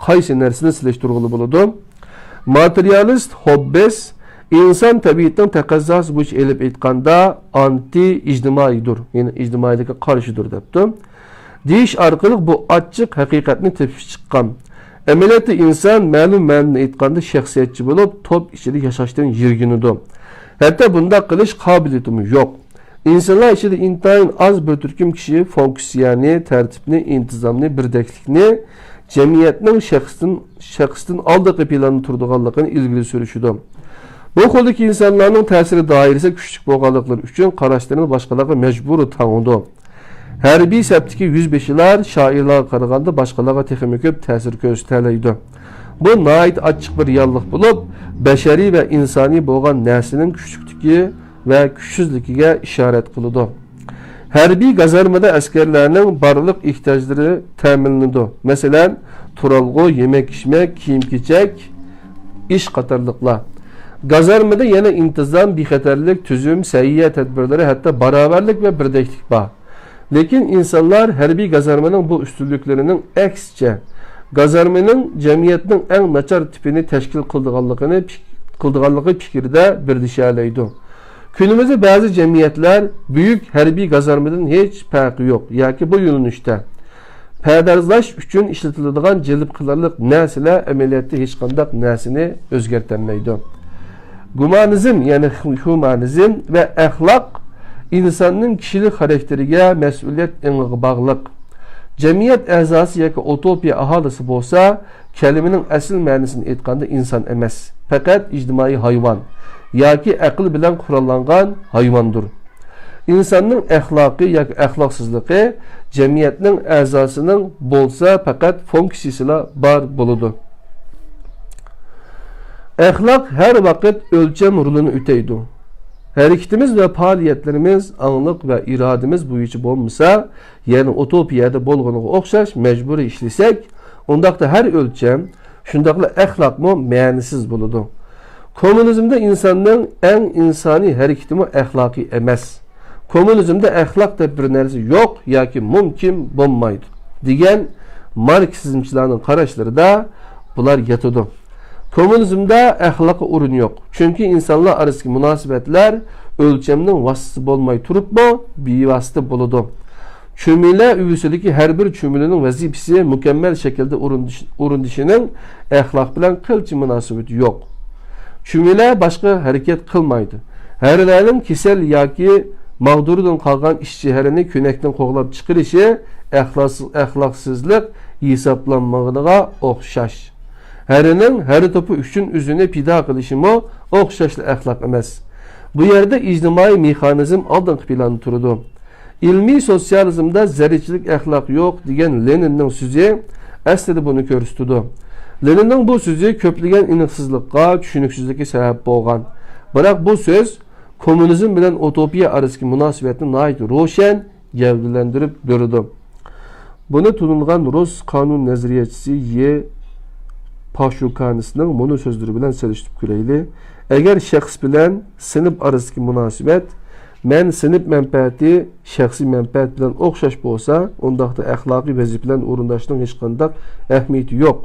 قايسى نەرسىنى سېلىشتۇرغىلى بولىدۇ؟ ماتېرىيالىست ھوببېس ئىنسان تەبىئىتىنىڭ تەقەززاسى بويىچە ئېلىپ ئېيتقاندا ئانتى ئىجتىمائىيدۇر، يەنى ئىجتىمائىيلىققا قارشىدۇر دەپتۇ. دېيىش ئارقىلىق بۇ ئاچچىق ھەقىقەتنى تېپىپ چىققان. ئەمەلىيەتتە ئىنسان مەلۇم مەنىدە ئېيتقاندا شەخسىيەتچى بولۇپ، توپ ئىچىدە ياشاشتىن يىرگىنىدۇ. ھەتتا بۇنداق قىلىش قابىلىيىتىمۇ يوق. ئىنسانلار ئىچىدە ئىنتايىن ئاز بىر تۈركۈم كىشى فۇنكسىيەنى، تەرتىپنى، ئىنتىزامنى، بىردەكلىكنى جەمئىيەتنىڭ شەخستىن، شەخستىن ئالدىقى پىلاندا تۇرىدىغانلىقىنى ئىلگىرى سۈرۈشىدۇ. بۇ خىلدىكى ئىنسانلارنىڭ تەسىر دائىرىسى كۈچلۈك بولغانلىقلىرى ئۈچۈن قاراشلىرىنى باشقىلارغا مەجبۇرىي تاڭىدۇ. ھەربىي سەپتىكى يۈزبېشىلار شائىرلارغا قارىغاندا باشقىلارغا تېخىمۇ كۆپ تەسىر كۆرسىتەلەيدۇ. بۇ ناھايىتى ئاچچىق بىر رېئاللىق بولۇپ، بەشەرىي ۋە ئىنسانىي بولغان نەرسىنىڭ كۈچلۈكلۈكى ۋە كۈچسىزلىكىگە ئىشارەت قىلىدۇ. ھەربىي گازارمىدا ئەسكەرلەرنىڭ بارلىق ئېھتىياجلىرى تەمىنلىنىدۇ. مەسىلەن، تۇرالغۇ، يېمەك-ئىچمەك، كىيىم-كېچەك، ئىش قاتارلىقلار. گازارمىدا يەنە ئىنتىزام، بىخەتەرلىك، تۈزۈم، سەھىيە تەدبىرلىرى، ھەتتا باراۋەرلىك ۋە بىردەكلىك بار. لېكىن ئىنسانلار ھەربىي گازارمىنىڭ بۇ ئۈستۈنلۈكلىرىنىڭ ئەكسىچە، گازارمىنىڭ جەمئىيەتنىڭ ئەڭ ناچار تىپىنى تەشكىل قىلىدىغانلىقىنى پىك-، قىلىدىغانلىقى پىكرىدە بىردىشەلەيدۇ. كۈنىمىزدە بەزى جەمئىيەتلەر بۈيۈك ھەربىي گازارمىدىن ھېچ پەرقى يوق ياكى بۇ يۆنىلىشتە پەردازلاش ئۈچۈن ئىشلىتىلىدىغان جەلپ قىلارلىق نەرسىلەر ئەمەلىيەتتە ھېچقانداق نەرسىنى ئۆزگەرتەلمەيدۇ. گۇمانىزم، يەنى ھۇمانىزم ۋە ئەخلاق ئىنساننىڭ كىشىلىك خاراكتېرىگە، مەسئۇلىيەت ئېڭىغا باغلىق. جەمئىيەت ئەزاسى ياكى ئۇتوپىيە ئاھالىسى بولسا، كەلىمىنىڭ ئەسلى مەنىسىنى ئېيتقاندا ئىنسان ئەمەس، پەقەت ئىجتىمائىي ھايۋان ياكى ئەقىل بىلەن قوراللانغان ھايۋاندۇر. ئىنساننىڭ ئەخلاقى ياكى ئەخلاقسىزلىقى جەمئىيەتنىڭ ئەزاسىنىڭ بولسا پەقەت فۇنكسىيىسىلا بار بولىدۇ. ئەخلاق ھەر ۋاقىت ئۆلچەم رولىنى ئۆتەيدۇ. ھەرىكىتىمىز ۋە پائالىيەتلىرىمىز ئاڭلىق ۋە ئىرادىمىز بويىچە بولمىسا، يەنى ئۇتوپىيەدە بولغىنىغا ئوخشاش مەجبۇرىي ئىشلىسەك، ئۇنداقتا ھەر ئۆلچەم، شۇنداقلا ئەخلاقمۇ مەنىسىز بولىدۇ. كوممۇنىزمدا ئىنساننىڭ ئەڭ ئىنسانىي ھەرىكىتىمۇ ئەخلاقىي ئەمەس. كوممۇنىزمدا ئەخلاق دەپ بىر نەرسە يوق ياكى مۇمكىن بولمايدۇ، دېگەن ماركسىزمچىلارنىڭ قاراشلىرىدا بۇلار ياتىدۇ. كوممۇنىزمدا ئەخلاققا ئورۇن يوق، چۈنكى ئىنسانلار ئارىسىدىكى مۇناسىۋەتلەر ئۆلچەمنىڭ ۋاسىتىسى بولماي تۇرۇپمۇ بىۋاسىتە بولىدۇ. چۈمۈلە ئۇۋىسىدىكى ھەر بىر چۈمۈلىنىڭ ۋەزىپىسى مۇكەممەل شەكىلدە ئورۇندىش-، ئورۇندىشىنىڭ ئەخلاق بىلەن قىلچە مۇناسىۋىتى يوق. چۈمۈلە باشقا ھەرىكەت قىلمايدۇ. ھەرىلەرنىڭ كېسەل ياكى ماغدۇرىدىن قالغان ئىشچى ھەرىنى كۆينەكتىن قوغلاپ چىقىرىشى ئەخلاقسىز-، ئەخلاقسىزلىق ھېسابلانمىغىنىغا ئوخشاش. ھەرىنىڭ ھەرە توپى ئۈچۈن ئۆزىنى پىدا قىلىشىمۇ ئوخشاشلا ئەخلاق ئەمەس. بۇ يەردە ئىجتىمائىي مېخانىزم ئالدىنقى پىلاندا تۇرىدۇ. ئىلمىي سوتسىيالىزمدا زەررىچىلىك ئەخلاق يوق دېگەن لېنىننىڭ سۆزى ئەسلىدە بۇنى كۆرسىتىدۇ. لېنىننىڭ بۇ سۆزى كۆپلىگەن ئېنىقسىزلىققا، چۈشىنىكسىزلىككە سەۋەب بولغان. بىراق بۇ سۆز كوممۇنىزم بىلەن ئۇتوپىيە ئارىسىدىكى مۇناسىۋەتنى ناھايىتى روشەن گەۋدىلەندۈرۈپ بېرىدۇ. بۇنى تونۇلغان رۇس قانۇن نەزەرىيەچىسى يې پاشۇكانىسنىڭ مۇنۇ سۆزلىرى بىلەن سېلىشتۇرۇپ كۆرەيلى. ئەگەر شەخس بىلەن سىنىپ ئارىسىدىكى مۇناسىۋەت مەن سىنىپ مەنپەئەتى شەخسىي مەنپەئەت بىلەن ئوخشاش بولسا، ئۇنداقتا ئەخلاقىي ۋەزىپىلەرنى ئورۇنداشنىڭ ھېچقانداق ئەھمىيىتى يوق.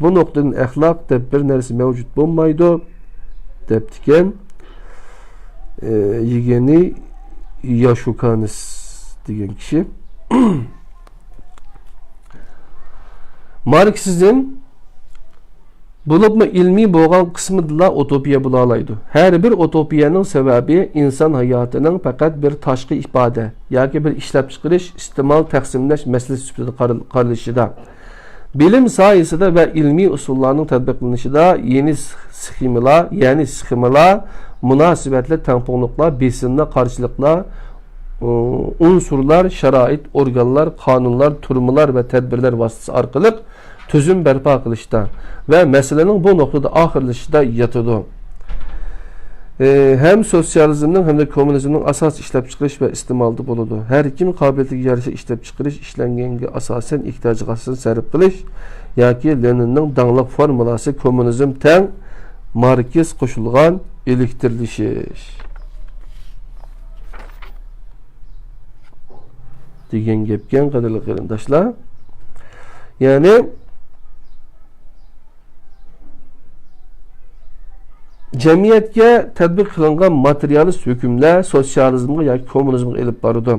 بۇ نۇقتىدىن ئەخلاق دەپ بىر نەرسە مەۋجۇت بولمايدۇ، دەپتىكەن. ئە، يېگېنى ياشۇكانىس دېگەن كىشى. ماركسىزم بولۇپمۇ ئىلمىي بولغان قىسمىدىلا ئۇتوپىيە بولالايدۇ. ھەر بىر ئۇتوپىيەنىڭ سەۋەبى ئىنسان ھاياتىنىڭ پەقەت بىر تاشقى ئىپادە ياكى بىر ئىشلەپچىقىرىش، ئىستېمال، تەقسىملەش مەسىلىسى سۈپىتىدە قارىل-، قارىلىشىدا، بىلىم ساھەسىدە ۋە ئىلمىي ئۇسۇللارنىڭ تەتبىقلىنىشىدا يېڭى سخېمىلار، يەنى سخېمىلار، مۇناسىۋەتلىك تەڭپۇڭلۇقلار، بېسىملار، قارشىلىقلار، ئۇ، ئۇنسۇرلار، شارائىت، ئورگانلار، قانۇنلار، تۈرمىلەر ۋە تەدبىرلەر ۋاسىتىسى ئارقىلىق تۈزۈم بەرپا قىلىشتا ۋە مەسىلىنىڭ بۇ نۇقتىدا ئاخىرلىشىشىدا ياتىدۇ. ئى، ھەم سوتسىيالىزمنىڭ، ھەمدە كوممۇنىزمنىڭ ئاساسىي ئىشلەپچىقىرىش ۋە ئىستېمالدا بولىدۇ. ھەر كىم قابىلىيىتىگە يارىشا ئىشلەپچىقىرىش، ئىشلەنگەنگە ئاساسەن ئېھتىياجىغا ئاساسەن سەرپ قىلىش ياكى لېنىننىڭ داڭلىق فورمۇلاسى كوممۇنىزم تەڭ ماركس قوشۇلغان ئېلېكتىرلىشىش دېگەن گەپكەن، قەدىرلىك قېرىنداشلار. يەنى، جەمئىيەتكە تەتبىق قىلىنغان ماتېرىيالىست ھۆكۈملەر سوتسىيالىزمغا ياكى كوممۇنىزمغا ئېلىپ بارىدۇ.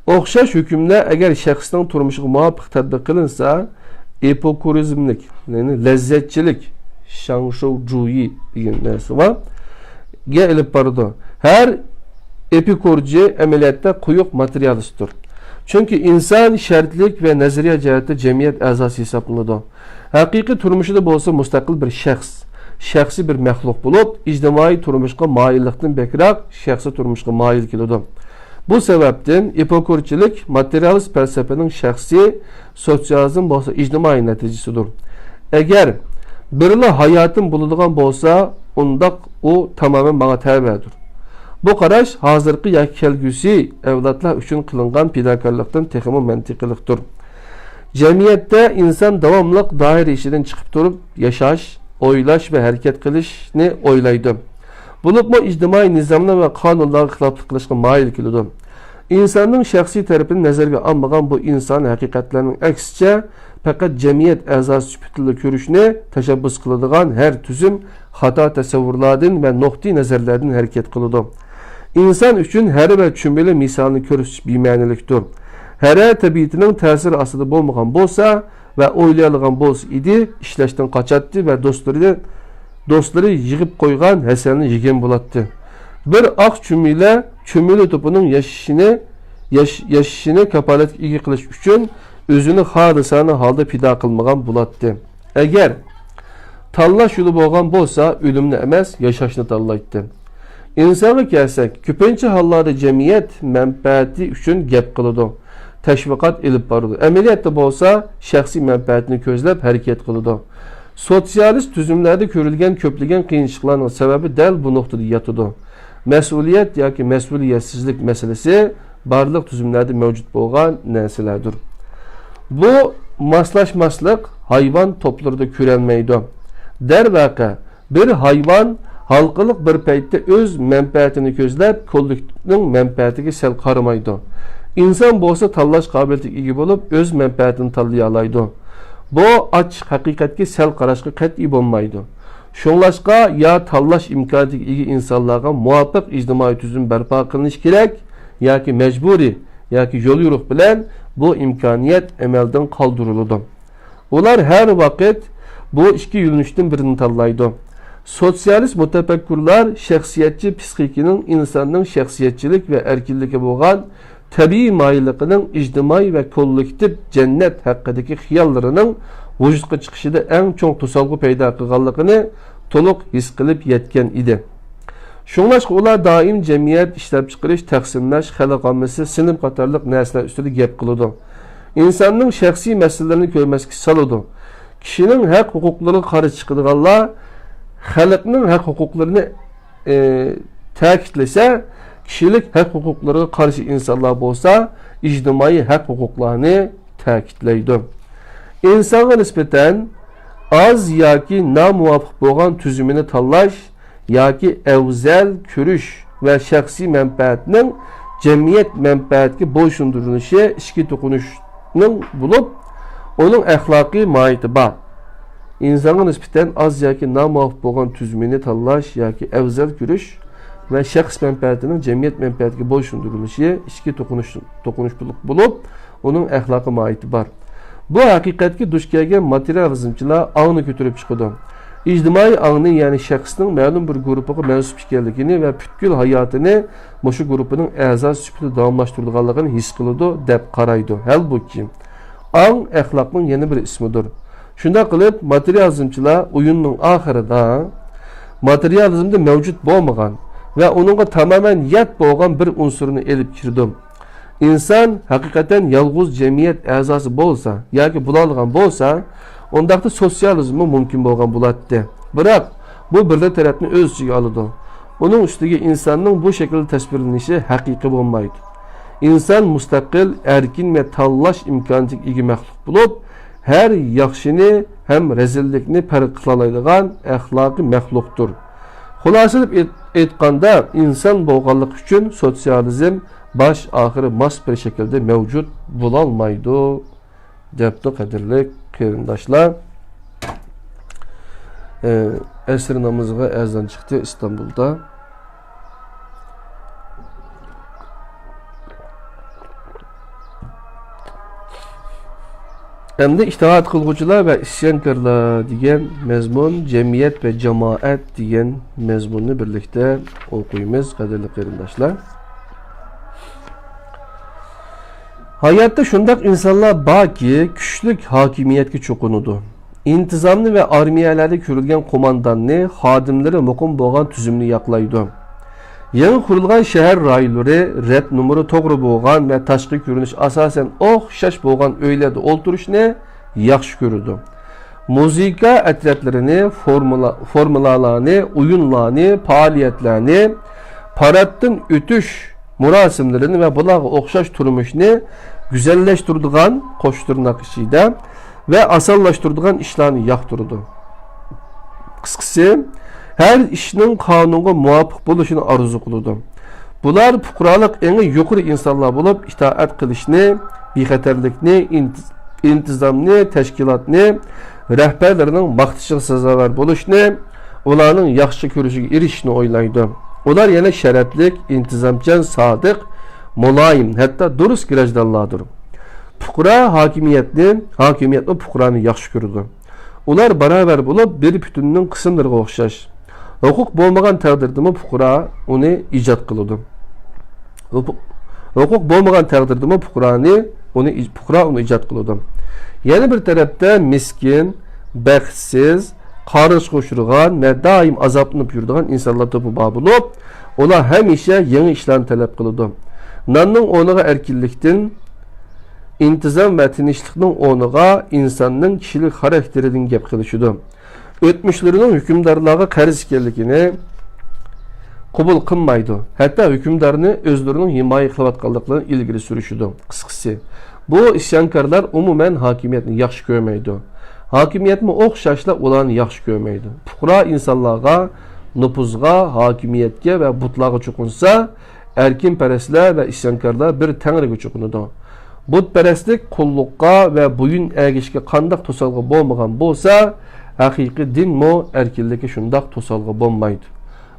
ئوخشاش ھۆكۈملەر ئەگەر شەخسنىڭ تۇرمۇشىغا مۇۋاپىق تەتبىق قىلىنسا، ئېپىكۇرىزملىك، يەنى لەززەتچىلىك، شاڭشۇ جۇيى دېگەن نەرسە بار، گە ئېلىپ بارىدۇ. ھەر ئېپىكۇرچى ئەمەلىيەتتە قويۇق ماتېرىيالىستتۇر. چۈنكى ئىنسان شەرتلىك ۋە نەزەرىيە جەھەتتە جەمئىيەت ئەزاسى ھېسابلىنىدۇ. ھەقىقىي تۇرمۇشىدا بولسا مۇستەقىل بىر شەخس، شەخسىي بىر مەخلۇق بولۇپ، ئىجتىمائىي تۇرمۇشقا مايىللىقتىن بەكرەك شەخسىي تۇرمۇشقا مايىل كېلىدۇ. بۇ سەۋەبتىن ئېپىكۇرچىلىك ماتېرىيالىست پەلسەپىنىڭ شەخسىي، سوتسىيالىزم بولسا ئىجتىمائىي نەتىجىسىدۇر. ئەگەر بىرلا ھاياتىم بولىدىغان بولسا، ئۇنداق ئۇ تامامەن ماڭا تەۋەدۇر. بۇ قاراش ھازىرقى ياكى كەلگۈسى ئەۋلادلار ئۈچۈن قىلىنغان پىداكارلىقتىن تېخىمۇ مەنتىقىلىقتۇر. جەمئىيەتتە ئىنسان داۋاملىق دائىرە ئىچىدىن چىقىپ تۇرۇپ ياشاش، ئويلاش ۋە ھەرىكەت قىلىشنى ئويلايدۇ. بولۇپمۇ ئىجتىمائىي نىزاملار ۋە قانۇنلارغا خىلاپلىق قىلىشقا مايىل كېلىدۇ. ئىنساننىڭ شەخسىي تەرىپىنى نەزەرگە ئالمىغان بۇ ئىنسان ھەقىقەتلەرنىڭ ئەكسىچە پەقەت جەمئىيەت ئەزاسى سۈپىتىدىلا كۆرۈشنى تەشەببۇس قىلىدىغان ھەر تۈزۈم خاتا تەسەۋۋۇرلاردىن ۋە نۇقتىئىنەزەرلەردىن ھەرىكەت قىلىدۇ. ئىنسان ئۈچۈن ھەرە ۋە چۈمۈلە مىسالىنى كۆرسىتىش بىمەنىلىكتۇر. ھەرە تەبىئىتىنىڭ تەسىرى ئاستىدا بولمىغان بولسا ۋە ئويلايدىغان بولسا ئىدى، ئىشلەشتىن قاچاتتى ۋە دوستلىرى، دوستلىرى يىغىپ قويغان ھەسەلنى يېگەن بولاتتى. بىر ئاق چۈمۈلە، چۈمۈلە توپىنىڭ ياشىشىنى، ياش-، ياشىشىنى كاپالەتكە ئىگە قىلىش ئۈچۈن ئۆزىنى خالىسانە ھالدا پىدا قىلمىغان بولاتتى. ئەگەر تاللاش يولى بولغان بولسا، ئۆلۈمنى ئەمەس، ياشاشنى تاللايتتى. ئىنسانغا كەلسەك، كۆپىنچە ھاللاردا جەمئىيەت مەنپەئەتى ئۈچۈن گەپ قىلىدۇ، تەشۋىقات ئېلىپ بارىدۇ. ئەمەلىيەتتە بولسا، شەخسىي مەنپەئەتىنى كۆزلەپ ھەرىكەت قىلىدۇ. سوتسىيالىست تۈزۈملەردە كۆرۈلگەن كۆپلىگەن قىيىنچىلىقلارنىڭ سەۋەبى دەل بۇ نۇقتىدا ياتىدۇ. مەسئۇلىيەت ياكى مەسئۇلىيەتسىزلىك مەسىلىسى بارلىق تۈزۈملەردە مەۋجۇت بولغان نەرسىلەردۇر. بۇ ماسلاشماسلىق ھايۋان توپلىرىدا كۆرەلمەيدۇ. دەرۋەقە، بىر ھايۋان ھالقىلىق بىر پەيتتە ئۆز مەنپەئەتىنى كۆزلەپ، كوللېكتىپنىڭ مەنپەئەتىگە سەل قارىمايدۇ. ئىنسان بولسا تاللاش قابىلىيىتىگە ئىگە بولۇپ، ئۆز مەنپەئەتىنى تاللىيالايدۇ. بۇ ئاچچىق ھەقىقەتكە سەل قاراشقا قەتئىي بولمايدۇ. شۇڭلاشقا، يا تاللاش ئىمكانىيىتىگە ئىگە ئىنسانلارغا مۇۋاپىق ئىجتىمائىي تۈزۈم بەرپا قىلىنىشى كېرەك، ياكى مەجبۇرىي، ياكى يوليورۇق بىلەن بۇ ئىمكانىيەت ئەمەلدىن قالدۇرۇلىدۇ. ئۇلار ھەر ۋاقىت بۇ ئىككى يۆنىلىشتىن بىرىنى تاللايدۇ. سوتسىيالىست مۇتەپەككۇرلار شەخسىيەتچى پسىخىكىنىڭ ئىنساننىڭ شەخسىيەتچىلىك ۋە ئەركىنلىكى بولغان تەبىئىي مايىللىقىنىڭ ئىجتىمائىي ۋە كوللېكتىپ جەننەت ھەققىدىكى خىياللىرىنىڭ ۋۇجۇدقا چىقىشىدا ئەڭ چوڭ توسالغۇ پەيدا قىلغانلىقىنى تولۇق ھېس قىلىپ يەتكەن ئىدى. شۇڭلاشقا ئۇلار دائىم جەمئىيەت، ئىشلەپچىقىرىش، تەقسىملەش، خەلق ئاممىسى، سىنىپ قاتارلىق نەرسىلەر ئۈستىدە گەپ قىلىدۇ. ئىنساننىڭ شەخسىي مەسىلىلىرىنى كۆرمەسكە سالىدۇ. كىشىنىڭ ھەق ھوقۇقلىرىغا قارشى چىقىدىغانلار خەلقنىڭ ھەق ھوقۇقلىرىنى، ئى، تەكىتلىسە، كىشىلىك ھەق ھوقۇقلىرىغا قارشى ئىنسانلار بولسا ئىجتىمائىي ھەق ھوقۇقلارنى تەكىتلەيدۇ. ئىنسانغا نىسبەتەن ئاز ياكى نامۇۋاپىق بولغان تۈزۈمىنى تاللاش ياكى ئەۋزەل كۆرۈش ۋە شەخسىي مەنپەئەتنىڭ جەمئىيەت مەنپەئەتىگە بويسۇندۇرۇلۇشى ئىچكى توقۇنۇشنىڭ بولۇپ، ئۇنىڭ ئەخلاقىي ماھىيىتى بار. ئىنسانغا نىسبەتەن ئاز ياكى نامۇۋاپىق بولغان تۈزۈمىنى تاللاش ياكى ئەۋزەل كۆرۈش ۋە شەخس مەنپەئەتىنىڭ جەمئىيەت مەنپەئەتىگە بويسۇندۇرۇلۇشى ئىچكى توقۇنۇش، توقۇنۇشلۇق بولۇپ، ئۇنىڭ ئەخلاقىي ماھىيىتى بار. بۇ ھەقىقەتكە دۇچ كەلگەن ماتېرىيالىزمچىلار ئاڭنى كۆتۈرۈپ چىقىدۇ. ئىجتىمائىي ئاڭنى، يەنى شەخسنىڭ مەلۇم بىر گۇرۇپپىغا مەنسۇپ ئىكەنلىكىنى ۋە پۈتكۈل ھاياتىنى مۇشۇ گۇرۇپپىنىڭ ئەزاسى سۈپىتىدە داۋاملاشتۇرىدىغانلىقىنى ھېس قىلىدۇ، دەپ قارايدۇ. ھالبۇكى، ئاڭ ئەخلاقنىڭ يەنە بىر ئىسمىدۇر. شۇنداق قىلىپ، ماتېرىيالىزمچىلار ئويۇننىڭ ئاخىرىدا ماتېرىيالىزمدا مەۋجۇت بولمىغان ۋە ئۇنىڭغا تامامەن يات بولغان بىر ئۇنسۇرنى ئېلىپ كىرىدۇ. ئىنسان ھەقىقەتەن يالغۇز جەمئىيەت ئەزاسى بولسا ياكى بولالىغان بولسا، ئۇنداقتا سوتسىيالىزممۇ مۇمكىن بولغان بولاتتى. بىراق، بۇ بىرلا تەرەپنى ئۆز ئىچىگە ئالىدۇ. ئۇنىڭ ئۈستىگە ئىنساننىڭ بۇ شەكىلدە تەسۋىرلىنىشى ھەقىقىي بولمايدۇ. ئىنسان مۇستەقىل، ئەركىن ۋە تاللاش ئىمكانىيىتىگە ئىگە مەخلۇق بولۇپ، ھەر ياخشىنى ھەم رەزىللىكنى پەرق قىلالايدىغان ئەخلاقىي مەخلۇقتۇر. خۇلاسىلىپ ئېيت-، ئېيتقاندا، ئىنسان بولغانلىقى ئۈچۈن سوتسىيالىزم باش ئاخىرى ماس بىر شەكىلدە مەۋجۇت بولالمايدۇ، دەپتۇ. قەدىرلىك قېرىنداشلار، ئەسىر نامىزىغا ئەزان چىقتى ئىستانبۇلدا. ئەمدى ئىتائەت قىلغۇچىلار ۋە ئىسيانكارلار دېگەن مەزمۇن، جەمئىيەت ۋە جامائەت دېگەن مەزمۇننى بىرلىكتە ئوقۇيمىز، قەدىرلىك قېرىنداشلار. ھاياتتا شۇنداق ئىنسانلار باركى، كۈچلۈك ھاكىمىيەتكە چوقۇنىدۇ. ئىنتىزامنى ۋە ئارمىيەلەردە كۆرۈلگەن قومانداننى، خادىملىرى مۇقىم بولغان تۈزۈمنى ياقلايدۇ. يېڭى قۇرۇلغان شەھەر رايونلىرى رەت نومۇرى توغرا بولغان ۋە تاشقى كۆرۈنۈش ئاساسەن ئوخشاش بولغان ئۆيلەردە ئولتۇرۇشنى ياخشى كۆرىدۇ. مۇزىكا ئەترەتلىرىنى، فورمۇلا-، فورمۇلالارنى، ئويۇنلارنى، پائالىيەتلەرنى، پاراتتىن ئۆتۈش مۇراسىملىرىنى ۋە بۇلارغا ئوخشاش تۇرمۇشنى گۈزەللەشتۈرىدىغان، قوش تىرناق ئىچىدە، ۋە ئاسانلاشتۇرىدىغان ئىشلارنى ياقتۇرىدۇ. قىسقىسى، ھەر ئىشنىڭ قانۇنغا مۇۋاپىق بولۇشىنى ئارزۇ قىلىدۇ. بۇلار پۇقرالىق ئېڭى يۇقىرى ئىنسانلار بولۇپ، ئىتائەت قىلىشنى، بىخەتەرلىكنى، ئىنت-، ئىنتىزامنى، تەشكىلاتنى، رەھبەرلىرىنىڭ ماختىشىغا سازاۋەر بولۇشنى، ئۇلارنىڭ ياخشى كۆرۈشىگە ئېرىشىشنى ئويلايدۇ. ئۇلار يەنە شەرەپلىك، ئىنتىزامچان، سادىق، مۇلايىم، ھەتتا دۇرۇس گىرەجدانلاردۇر. پۇقرا ھاكىمىيەتنى، ھاكىمىيەتمۇ پۇقرانى ياخشى كۆرىدۇ. ئۇلار باراۋەر بولۇپ، بىر پۈتۈننىڭ قىسىملىرىغا ئوخشاش. ھوقۇق بولمىغان تەقدىردىمۇ پۇقرا ئۇنى ئىجاد قىلىدۇ. ھوقۇق بولمىغان تەقدىردىمۇ پۇقرانى ئۇنى، پۇقرا ئۇنى ئىجاد قىلىدۇ. يەنە بىر تەرەپتە مىسكىن، بەختسىز، قارغىشقا ئۇچرىغان ۋە دائىم ئازابلىنىپ يۈرىدىغان ئىنسانلار توپى بار بولۇپ، ئۇلار ھەمىشە يېڭى ئىشلارنى تەلەپ قىلىدۇ. ناننىڭ ئورنىغا ئەركىنلىكتىن، ئىنتىزام ۋە تىنچلىقنىڭ ئورنىغا ئىنساننىڭ كىشىلىك خاراكتېرىدىن گەپ قىلىشىدۇ. ئۆتمۈشلىرىنىڭ ھۆكۈمدارلارغا قەرز ئىكەنلىكىنى قوبۇل قىلمايدۇ. ھەتتا ھۆكۈمدارنى ئۆزلىرىنىڭ ھىمايە قىلىۋاتقانلىقلىرىنى ئىلگىرى سۈرۈشىدۇ. قىسقىسى، بۇ ئىسيانكارلار ئومۇمەن ھاكىمىيەتنى ياخشى كۆرمەيدۇ. ھاكىمىيەتمۇ ئوخشاشلا ئۇلارنى ياخشى كۆرمەيدۇ. پۇقرا ئىنسانلارغا، نوپۇزغا، ھاكىمىيەتكە ۋە بۇتلارغا چوقۇنسا، ئەركىنپەرەسلەر ۋە ئىسيانكارلار بىر تەڭرىگە چوقۇنىدۇ. بۇتپەرەسلىك قۇللۇققا ۋە بويۇن ئەگىشكە قانداق توسالغۇ بولمىغان بولسا، ھەقىقىي دىنمۇ ئەركىنلىككە شۇنداق توسالغۇ بولمايدۇ.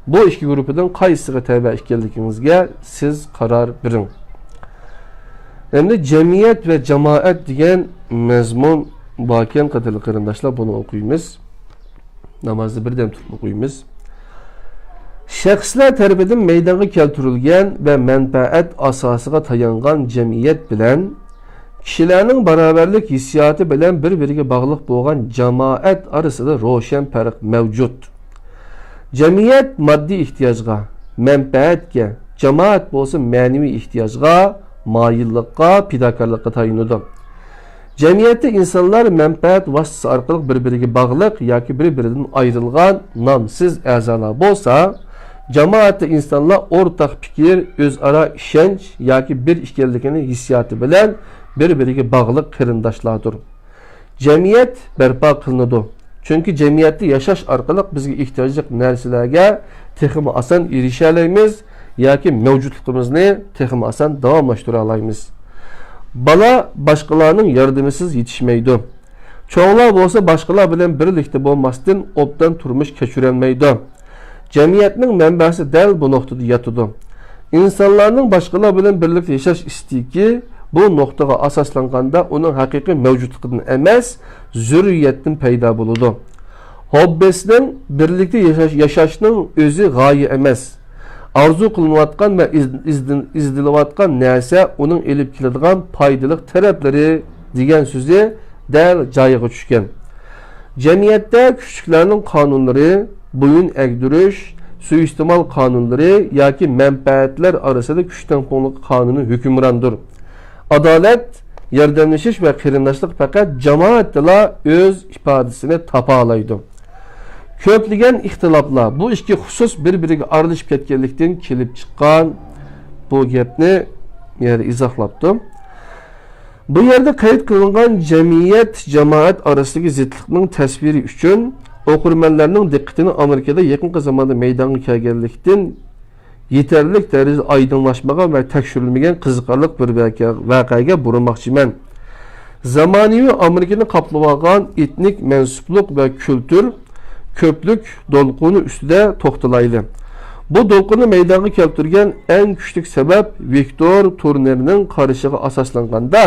بۇ ئىككى گۇرۇپپىدىن قايسىسىغا تەۋە ئىكەنلىكىڭىزگە سىز قارار بېرىڭ. ئەمدى جەمئىيەت ۋە جامائەت دېگەن مەزمۇن باركەن، قەدىرلىك قېرىنداشلار، بۇنى ئوقۇيمىز. نامازنى بىردەم تۇرۇپ ئوقۇيمىز. شەخسلەر تەرىپىدىن مەيدانغا كەلتۈرۈلگەن ۋە مەنپەئەت ئاساسىغا تايانغان جەمئىيەت بىلەن كىشىلەرنىڭ باراۋەرلىك ھېسسىياتى بىلەن بىر-بىرىگە باغلىق بولغان جامائەت ئارىسىدا روشەن پەرق مەۋجۇت. جەمئىيەت ماددىي ئېھتىياجغا، مەنپەئەتكە، جامائەت بولسا مەنىۋى ئېھتىياجغا، مايىللىققا، پىداكارلىققا تايىنىدۇ. جەمئىيەتتە ئىنسانلار مەنپەئەت ۋاسىتىسى ئارقىلىق بىر-بىرىگە باغلىق ياكى بىر-بىرىدىن ئايرىلغان نامسىز ئەزالار بولسا، جامائەتتە ئىنسانلار ئورتاق پىكىر، ئۆزئارا ئىشەنچ ياكى بىر ئىكەنلىكىنى ھېسسىياتى بىلەن بىر-بىرىگە باغلىق قېرىنداشلاردۇر. جەمئىيەت بەرپا قىلىنىدۇ. چۈنكى جەمئىيەتتە ياشاش ئارقىلىق بىزگە ئېھتىياجلىق نەرسىلەرگە تېخىمۇ ئاسان ئېرىشەلەيمىز ياكى مەۋجۇتلۇقىمىزنى تېخىمۇ ئاسان داۋاملاشتۇرالايمىز. بالا باشقىلارنىڭ ياردىمىسىز يېتىشمەيدۇ. چوڭلار بولسا باشقىلار بىلەن بىرلىكتە بولماستىن ئوبدان تۇرمۇش كەچۈرەلمەيدۇ. جەمئىيەتنىڭ مەنبەسى دەل بۇ نۇقتىدا ياتىدۇ. ئىنسانلارنىڭ باشقىلار بىلەن بىرلىكتە ياشاش ئىستىكى بۇ نۇقتىغا ئاساسلانغاندا ئۇنىڭ ھەقىقىي مەۋجۇتلۇقىدىن ئەمەس، زۆرۈرىيەتتىن پەيدا بولىدۇ. ھوببىسنىڭ بىرلىكتە ياشاش، ياشاشنىڭ ئۆزى غايە ئەمەس. ئارزۇ قىلىنىۋاتقان ۋە ئىز-، ئىزدىن-، ئىزدىلىۋاتقان نەرسە ئۇنىڭ ئېلىپ كېلىدىغان پايدىلىق تەرەپلىرى دېگەن سۆزى دەل جايىغا چۈشكەن. جەمئىيەتتە كۈچلۈكلەرنىڭ قانۇنلىرى، بويۇن ئەگدۈرۈش، سۇيىئىستېمال قانۇنلىرى ياكى مەنپەئەتلەر ئارىسىدا كۈچ تەڭپۇڭلۇقى قانۇنى ھۆكۈمراندۇر. ئادالەت، ياردەملىشىش ۋە قېرىنداشلىق پەقەت جامائەتتىلا ئۆز ئىپادىسىنى تاپالايدۇ. كۆپلىگەن ئىختىلاپلار بۇ ئىككى خۇسۇس بىر-بىرىگە ئارىلىشىپ كەتكەنلىكتىن كېلىپ چىققان. بۇ گەپنى يەنە ئىزاھلاپتۇ. بۇ يەردە قەيت قىلىنغان جەمئىيەت، جامائەت ئارىسىدىكى زىتلىقنىڭ تەسۋىرى ئۈچۈن ئوقۇرمەنلەرنىڭ دىققىتىنى ئامېرىكىدا يېقىنقى زاماندا مەيدانغا كەلگەنلىكتىن يېتەرلىك دەرىجىدە ئايدىڭلاشمىغان ۋە تەكشۈرۈلمىگەن قىزىقارلىق بىر ۋەقە-، ۋەقەگە بۇرىماقچىمەن. زامانىۋى ئامېرىكىنى قاپلىۋالغان ئېتنىك مەنسۇپلۇق ۋە كۈلتۈر كۆپلۈك دولقۇنى ئۈستىدە توختىلايلى. بۇ دولقۇننى مەيدانغا كەلتۈرگەن ئەڭ كۈچلۈك سەۋەب ۋىكتور تۇرنېرنىڭ قارىشىغا ئاساسلانغاندا،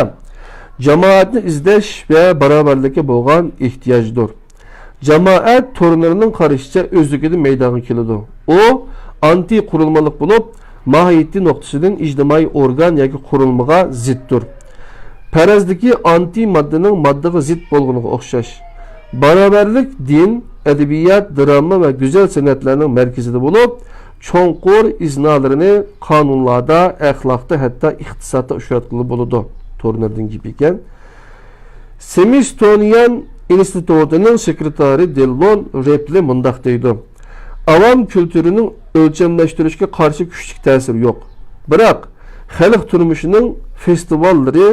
جامائەتنى ئىزدەش ۋە باراۋەرلىككە بولغان ئېھتىياجدۇر. جامائەت تۇرنېرنىڭ قارىشىچە ئۆزلۈكىدىن مەيدانغا كېلىدۇ. ئۇ ئانتى قۇرۇلمىلىق بولۇپ، ماھىيىتى نۇقتىسىدىن ئىجتىمائىي ئورگان ياكى قۇرۇلمىغا زىتتۇر. پەرەزدىكى ئانتى ماددىنىڭ ماددىغا زىت بولغىنىغا ئوخشاش. باراۋەرلىك دىن، ئەدەبىيات، دىراما ۋە گۈزەل سەنئەتلەرنىڭ مەركىزىدە بولۇپ، چوڭقۇر ئىزنالىرىنى قانۇنلاردا، ئەخلاقتا، ھەتتا ئىقتىسادتا ئۇچراتقىلى بولىدۇ. تۇرنېردىن گېپى ئىكەن. سمىستونىيان ئىنستىتۇتىنىڭ سېكرېتارى دېللون رېپلى مۇنداق دەيدۇ: ئاۋام كۈلتۈرىنىڭ ئۆلچەملەشتۈرۈشكە قارشى كۈچلۈك تەسىرى يوق. بىراق، خەلق تۇرمۇشىنىڭ فېستىۋاللىرى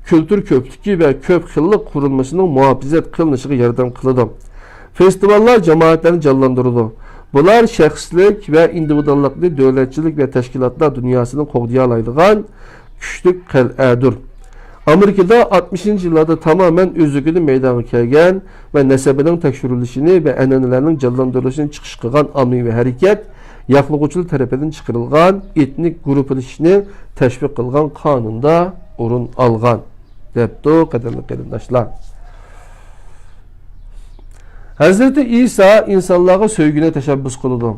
كۈلتۈر كۆپلۈكى ۋە كۆپ خىللىق قۇرۇلمىسىنىڭ مۇھاپىزەت قىلىنىشىغا ياردەم قىلىدۇ. فېستىۋاللار جامائەتلەرنى جانلاندۇرىدۇ. بۇلار شەخسلىك ۋە ئىندىۋىدۇاللىقنى دۆلەتچىلىك ۋە تەشكىلاتلار دۇنياسىدىن قوغدىيالايدىغان كۈچلۈك قەلئەدۇر. ئامېرىكىدا ئاتمىشىنچى يىللاردا تامامەن ئۆزلۈكىدىن مەيدانغا كەلگەن ۋە نەسەبىنىڭ تەكشۈرۈلۈشىنى ۋە ئەنئەنىلەرنىڭ جانلاندۇرۇلۇشىنى چىقىش قىلغان ئاممىۋى ھەرىكەت ياقلىغۇچىلار تەرىپىدىن چىقىرىلغان ئېتنىك گۇرۇپپىلىشىشنى تەشۋىق قىلغان قانۇندا ئورۇن ئالغان، دەپتۇ، قەدىرلىك قېرىنداشلار. ھەزرىتى ئىسا ئىنسانلارغا سۆيگۈنى تەشەببۇس قىلىدۇ.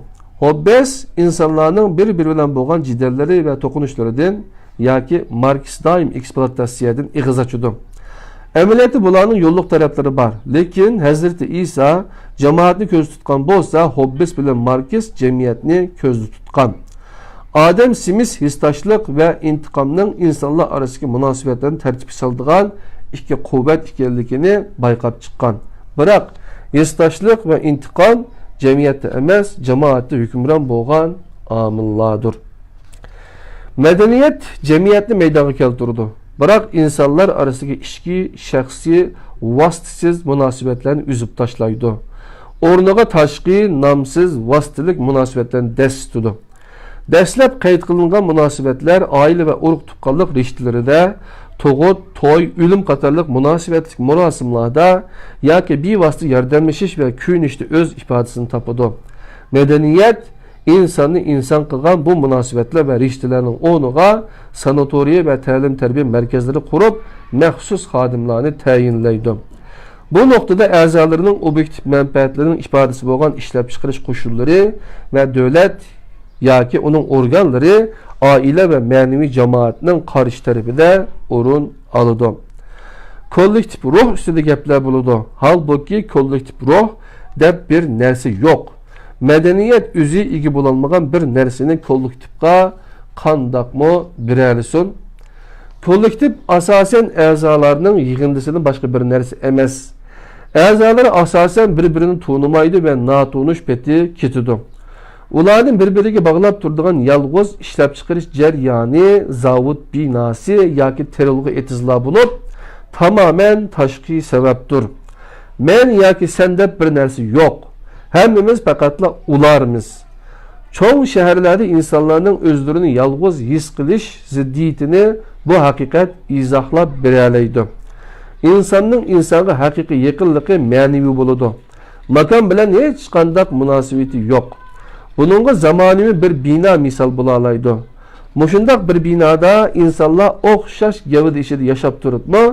ھوببېس ئىنسانلارنىڭ بىر-بىرى بىلەن بولغان جېدەللىرى ۋە توقۇنۇشلىرىدىن ياكى ماركس دائىم ئېكسپلۇئاتاتسىيەدىن ئېغىز ئاچىدۇ. ئەمەلىيەتتە بۇلارنىڭ يوللۇق تەرەپلىرى بار، لېكىن ھەزرىتى ئىسا جامائەتنى كۆزدە تۇتقان بولسا، ھوببېس بىلەن ماركس جەمئىيەتنى كۆزدە تۇتقان. ئادەم سمىس ھېسداشلىق ۋە ئىنتىقامنىڭ ئىنسانلار ئارىسىدىكى مۇناسىۋەتلەرنى تەرتىپكە سالىدىغان ئىككى قۇۋۋەت ئىكەنلىكىنى بايقاپ چىققان. بىراق، ھېسداشلىق ۋە ئىنتىقام جەمئىيەتتە ئەمەس، جامائەتتە ھۆكۈمران بولغان ئامىللاردۇر. مەدەنىيەت جەمئىيەتنى مەيدانغا كەلتۈرىدۇ، بىراق ئىنسانلار ئارىسىدىكى ئىچكى، شەخسىي، ۋاسىتىسىز مۇناسىۋەتلەرنى ئۈزۈپ تاشلايدۇ. ئورنىغا تاشقى، نامسىز، ۋاسىتىلىك مۇناسىۋەتلەرنى دەسسىتىدۇ. دەسلەپ قەيت قىلىنغان مۇناسىۋەتلەر ئائىلە ۋە ئۇرۇق-تۇغقانلىق رىشتىلىرىدە، تۇغۇت، توي، ئۆلۈم قاتارلىق مۇناسىۋەتلىك مۇراسىملاردا ياكى بىۋاسىتە ياردەملىشىش ۋە كۆيۈنۈشتە ئۆز ئىپادىسىنى تاپىدۇ. مەدەنىيەت ئىنساننى ئىنسان قىلغان بۇ مۇناسىۋەتلەر ۋە رىشتىلەرنىڭ ئورنىغا ساناتورىيە ۋە تەلىم-تەربىيە مەركەزلىرى قۇرۇپ، مەخسۇس خادىملارنى تەيىنلەيدۇ. بۇ نۇقتىدا ئەزالىرىنىڭ ئوبيېكتىپ مەنپەئەتلىرىنىڭ ئىپادىسى بولغان ئىشلەپچىقىرىش قوشۇنلىرى ۋە دۆلەت ياكى ئۇنىڭ ئورگانلىرى ئائىلە ۋە مەنىۋى جامائەتنىڭ قارشى تەرىپىدە ئورۇن ئالىدۇ. كوللېكتىپ روھ ئۈستىدە گەپلەر بولىدۇ. ھالبۇكى، كوللېكتىپ روھ دەپ بىر نەرسە يوق. مەدەنىيەت ئۆزى ئىگە بولالمىغان بىر نەرسىنى كوللېكتىپقا قانداقمۇ بېرەلىسۇن؟ كوللېكتىپ ئاساسەن ئەزالارنىڭ يىغىندىسىدىن باشقا بىر نەرسە ئەمەس. ئەزالىرى ئاساسەن بىر-بىرىنى تونۇمايدۇ ۋە ناتونۇش پېتى كېتىدۇ. ئۇلارنى بىر-بىرىگە باغلاپ تۇرىدىغان يالغۇز ئىشلەپچىقىرىش جەريانى، زاۋۇت بىناسى ياكى تېرىلغۇ ئېتىزلار بولۇپ، تامامەن تاشقى سەۋەبتۇر. مەن ياكى سەن دەپ بىر نەرسە يوق. ھەممىمىز پەقەتلا ئۇلارمىز. چوڭ شەھەرلەردە ئىنسانلارنىڭ ئۆزلىرىنى يالغۇز ھېس قىلىش زىددىيىتىنى بۇ ھەقىقەت ئىزاھلاپ بېرەلەيدۇ. ئىنساننىڭ ئىنسانغا ھەقىقىي يېقىنلىقى مەنىۋى بولىدۇ. ماكان بىلەن ھېچقانداق مۇناسىۋىتى يوق. بۇنىڭغا زامانىۋى بىر بىنا مىسال بولالايدۇ. مۇشۇنداق بىر بىنادا ئىنسانلار ئوخشاش گەۋدە ئىچىدە ياشاپ تۇرۇپمۇ،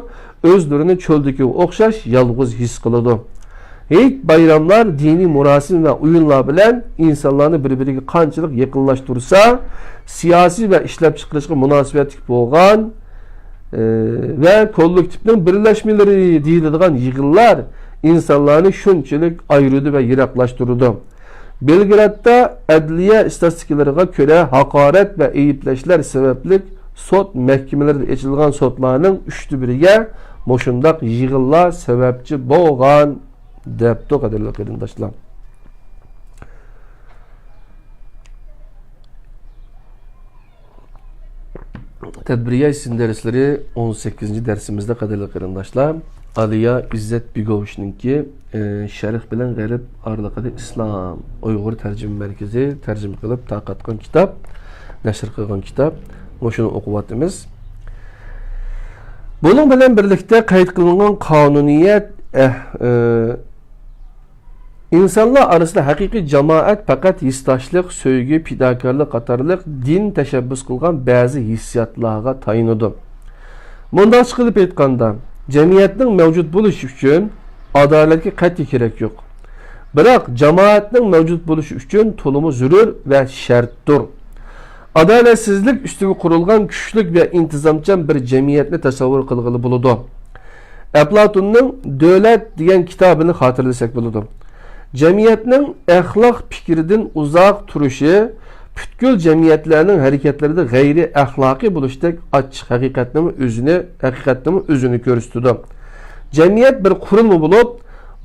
ئۆزلىرىنى چۆلدىكىگە ئوخشاش يالغۇز ھېس قىلىدۇ. ھېيت، بايراملار، دىنىي مۇراسىم ۋە ئويۇنلار بىلەن ئىنسانلارنى بىر-بىرىگە قانچىلىك يېقىنلاشتۇرسا، سىياسىي ۋە ئىشلەپچىقىرىشقا مۇناسىۋەتلىك بولغان، ئى، ۋە كوللېكتىپنىڭ بىرلەشمىلىرى دېيىلىدىغان يىغىنلار ئىنسانلارنى شۇنچىلىك ئايرىدۇ ۋە يىراقلاشتۇرىدۇ. بېلگرادتا ئەدلىيە ئىستاتىستىكىلىرىغا كۆرە، ھاقارەت ۋە ئەيىبلەشلەر سەۋەبلىك سوت مەھكىمىلىرىدە ئېچىلغان سوتلارنىڭ ئۈچتە بىرىگە مۇشۇنداق يىغىنلار سەۋەبچى بولغان، دەپتۇ، قەدىرلىك قېرىنداشلار. تەدبىرىيە سىن دەرسلىرى ئون سەككىزىنچى دەرسىمىزدە، قەدىرلىك قېرىنداشلار، ئالىيا ئىززەت بېگوۋىچنىڭكى، ئى، شەرق بىلەن غەرب ئارىلىقىدا ئىسلام ئۇيغۇر تەرجىمە مەركىزى تەرجىمە قىلىپ تارقاتقان كىتاب، نەشر قىلغان كىتاب، مۇشۇنى ئوقۇۋاتىمىز. بۇنىڭ بىلەن بىرلىكتە قەيت قىلىنغان قانۇنىيەت، ئەھ-، ئى، ئىنسانلار ئارىسىدا ھەقىقىي جامائەت پەقەت ھېسداشلىق، سۆيگۈ، پىداكارلىق قاتارلىق دىن تەشەببۇس قىلغان بەزى ھېسسىياتلارغا تايىنىدۇ. مۇنداقچە قىلىپ ئېيتقاندا، جەمئىيەتنىڭ مەۋجۇت بولۇشى ئۈچۈن ئادالەتكە قەتئىي كېرەك يوق. بىراق، جامائەتنىڭ مەۋجۇت بولۇشى ئۈچۈن تولىمۇ زۆرۈر ۋە شەرتتۇر. ئادالەتسىزلىك ئۈستىگە قۇرۇلغان كۈچلۈك ۋە ئىنتىزامچان بىر جەمئىيەتنى تەسەۋۋۇر قىلغىلى بولىدۇ. ئەپلاتوننىڭ دۆلەت دېگەن كىتابىنى خاتىرىلىسەك بولىدۇ. جەمئىيەتنىڭ ئەخلاق پىكرىدىن ئۇزاق تۇرۇشى پۈتكۈل جەمئىيەتلەرنىڭ ھەرىكەتلىرىدە غەيرىي ئەخلاقىي بولۇشتەك ئاچچىق ھەقىقەتنىمۇ ئۆزىنى، ھەقىقەتنىمۇ ئۆزىنى كۆرسىتىدۇ. جەمئىيەت بىر قۇرۇلما بولۇپ،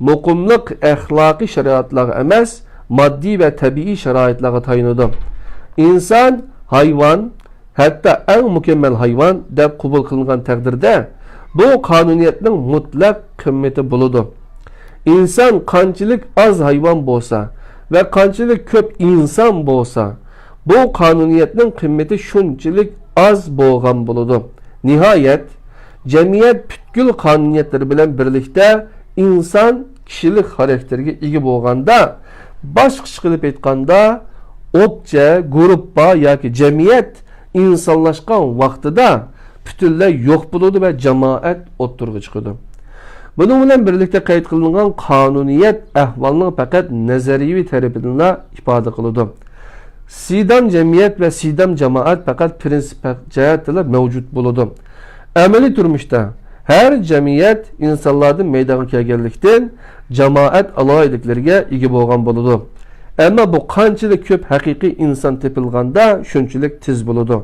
مۇقىملىق ئەخلاقىي شارائىتلارغا ئەمەس، ماددىي ۋە تەبىئىي شارائىتلارغا تايىنىدۇ. ئىنسان، ھايۋان، ھەتتا ئەڭ مۇكەممەل ھايۋان دەپ قوبۇل قىلىنغان تەقدىردە، بۇ قانۇنىيەتنىڭ مۇتلەق قىممىتى بولىدۇ. ئىنسان قانچىلىك ئاز ھايۋان بولسا ۋە قانچىلىك كۆپ ئىنسان بولسا، بۇ قانۇنىيەتنىڭ قىممىتى شۇنچىلىك ئاز بولغان بولىدۇ. نىھايەت، جەمئىيەت پۈتكۈل قانۇنىيەتلىرى بىلەن بىرلىكتە ئىنسان كىشىلىك خاراكتېرگە ئىگە بولغاندا، باشقىچە قىلىپ ئېيتقاندا، ئوپچە، گۇرۇپپا ياكى جەمئىيەت ئىنسانلاشقان ۋاقتىدا پۈتۈنلەي يوق بولىدۇ ۋە جامائەت ئوتتۇرىغا چىقىدۇ. بۇنىڭ بىلەن بىرلىكتە قەيت قىلىنغان قانۇنىيەت ئەھۋالنىڭ پەقەت نەزەرىيىۋى تەرىپىنىلا ئىپادە قىلىدۇ. سىدام جەمئىيەت ۋە سىدام جامائەت پەقەت پىرىنسىپ جەھەتتىلا مەۋجۇت بولىدۇ. ئەمەلىي تۇرمۇشتا ھەر جەمئىيەت ئىنسانلاردىن مەيدانغا كەلگەنلىكتىن، جامائەت ئالاھىدىلىكلىرىگە ئىگە بولغان بولىدۇ. ئەمما بۇ قانچىلىك كۆپ ھەقىقىي ئىنسان تېپىلغاندا، شۇنچىلىك تېز بولىدۇ.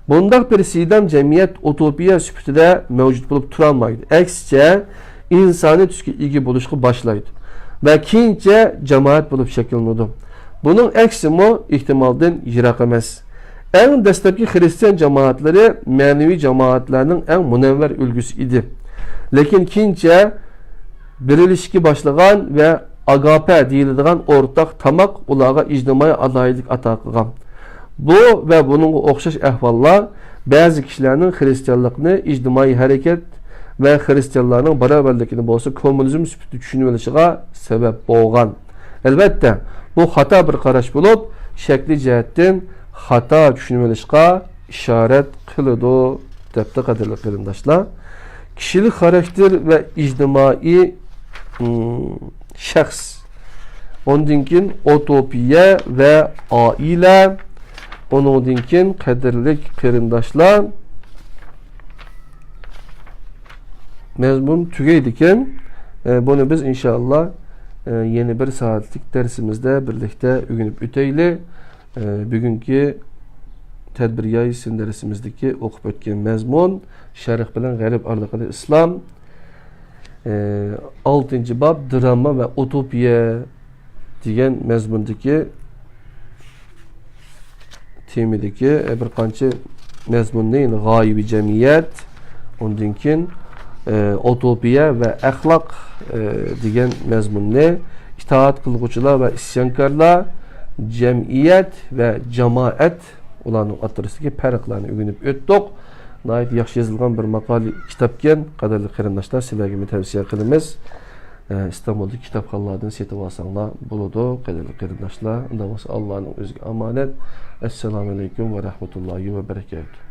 بۇنداق بىر سىدام جەمئىيەت ئۇتوپىيە سۈپىتىدە مەۋجۇت بولۇپ تۇرالمايدۇ. ئەكسىچە، ئىنسانىي تۈسكە ئىگە بولۇشقا باشلايدۇ ۋە كېيىنچە جامائەت بولۇپ شەكىللىنىدۇ. بۇنىڭ ئەكسىمۇ ئېھتىمالدىن يىراق ئەمەس. ئەڭ دەسلەپكى خىرىستىيان جامائەتلىرى مەنىۋى جامائەتلەرنىڭ ئەڭ مۇنەۋۋەر ئۈلگىسى ئىدى. لېكىن كېيىنچە بېرىلىشكە باشلىغان ۋە ئاگاپە دېيىلىدىغان ئورتاق تاماق ئۇلارغا ئىجتىمائىي ئالاھىدىلىك ئاتا قىلغان. بۇ ۋە بۇنىڭغا ئوخشاش ئەھۋاللار بەزى كىشىلەرنىڭ خىرىستىيانلىقنى ئىجتىمائىي ھەرىكەت ۋە خىرىستىيانلارنىڭ باراۋەرلىكىنى بولسا كوممۇنىزم سۈپىتىدە چۈشىنىۋېلىشىغا سەۋەب بولغان. ئەلۋەتتە، بۇ خاتا بىر قاراش بولۇپ، شەكلىي جەھەتتىن خاتا چۈشىنىۋېلىشقا ئىشارەت قىلىدۇ، دەپتۇ، قەدىرلىك قېرىنداشلار. كىشىلىك خاراكتېر ۋە ئىجتىمائىي، ئىم، شەخس. ئۇندىن كېيىن ئۇتوپىيە ۋە ئائىلە. ئۇنىڭدىن كېيىن، قەدىرلىك قېرىنداشلار، مەزمۇن تۈگەيدىكەن. ئە، بۇنى بىز ئىنشائاللا، ئە، يەنە بىر سائەتلىك دەرسىمىزدە بىرلىكتە ئۆگىنىپ ئۆتەيلى. ئە، بۈگۈنكى تەدبىر يايسىن دەرسىمىزدىكى ئوقۇپ ئۆتكەن مەزمۇن، شەرق بىلەن غەرب ئارىلىقىدا ئىسلام. ئە، ئالتىنچى باب، دىراما ۋە ئۇتوپىيە دېگەن مەزمۇندىكى تېمىدىكى، ئە، بىر قانچە مەزمۇننى، يەنى غايىۋى جەمئىيەت، ئۇندىن كېيىن، ئە، ئۇتوپىيە ۋە ئەخلاق، ئە، دېگەن مەزمۇننى، ئىتائەت قىلغۇچىلار ۋە ئىسيانكارلار، جەمئىيەت ۋە جامائەت، ئۇلارنىڭ ئوتتۇرىسىدىكى پەرقلەرنى ئۆگىنىپ ئۆتتۇق. ناھايىتى ياخشى يېزىلغان بىر ماقالە، كىتابكەن، قەدىرلىك قېرىنداشلار، سىلەرگىمۇ تەۋسىيە قىلىمىز. ئە، ئىستانبۇلدىكى كىتابخانىلاردىن سېتىۋالساڭلار بولىدۇ، قەدىرلىك قېرىنداشلار. ئۇنداق بولسا، ئاللانىڭ ئۆزىگە ئامانەت. ئەسسالامۇ ئەلەيكۇم ۋە رەھمەتۇللاھى ۋە بەرەكاتۇھ.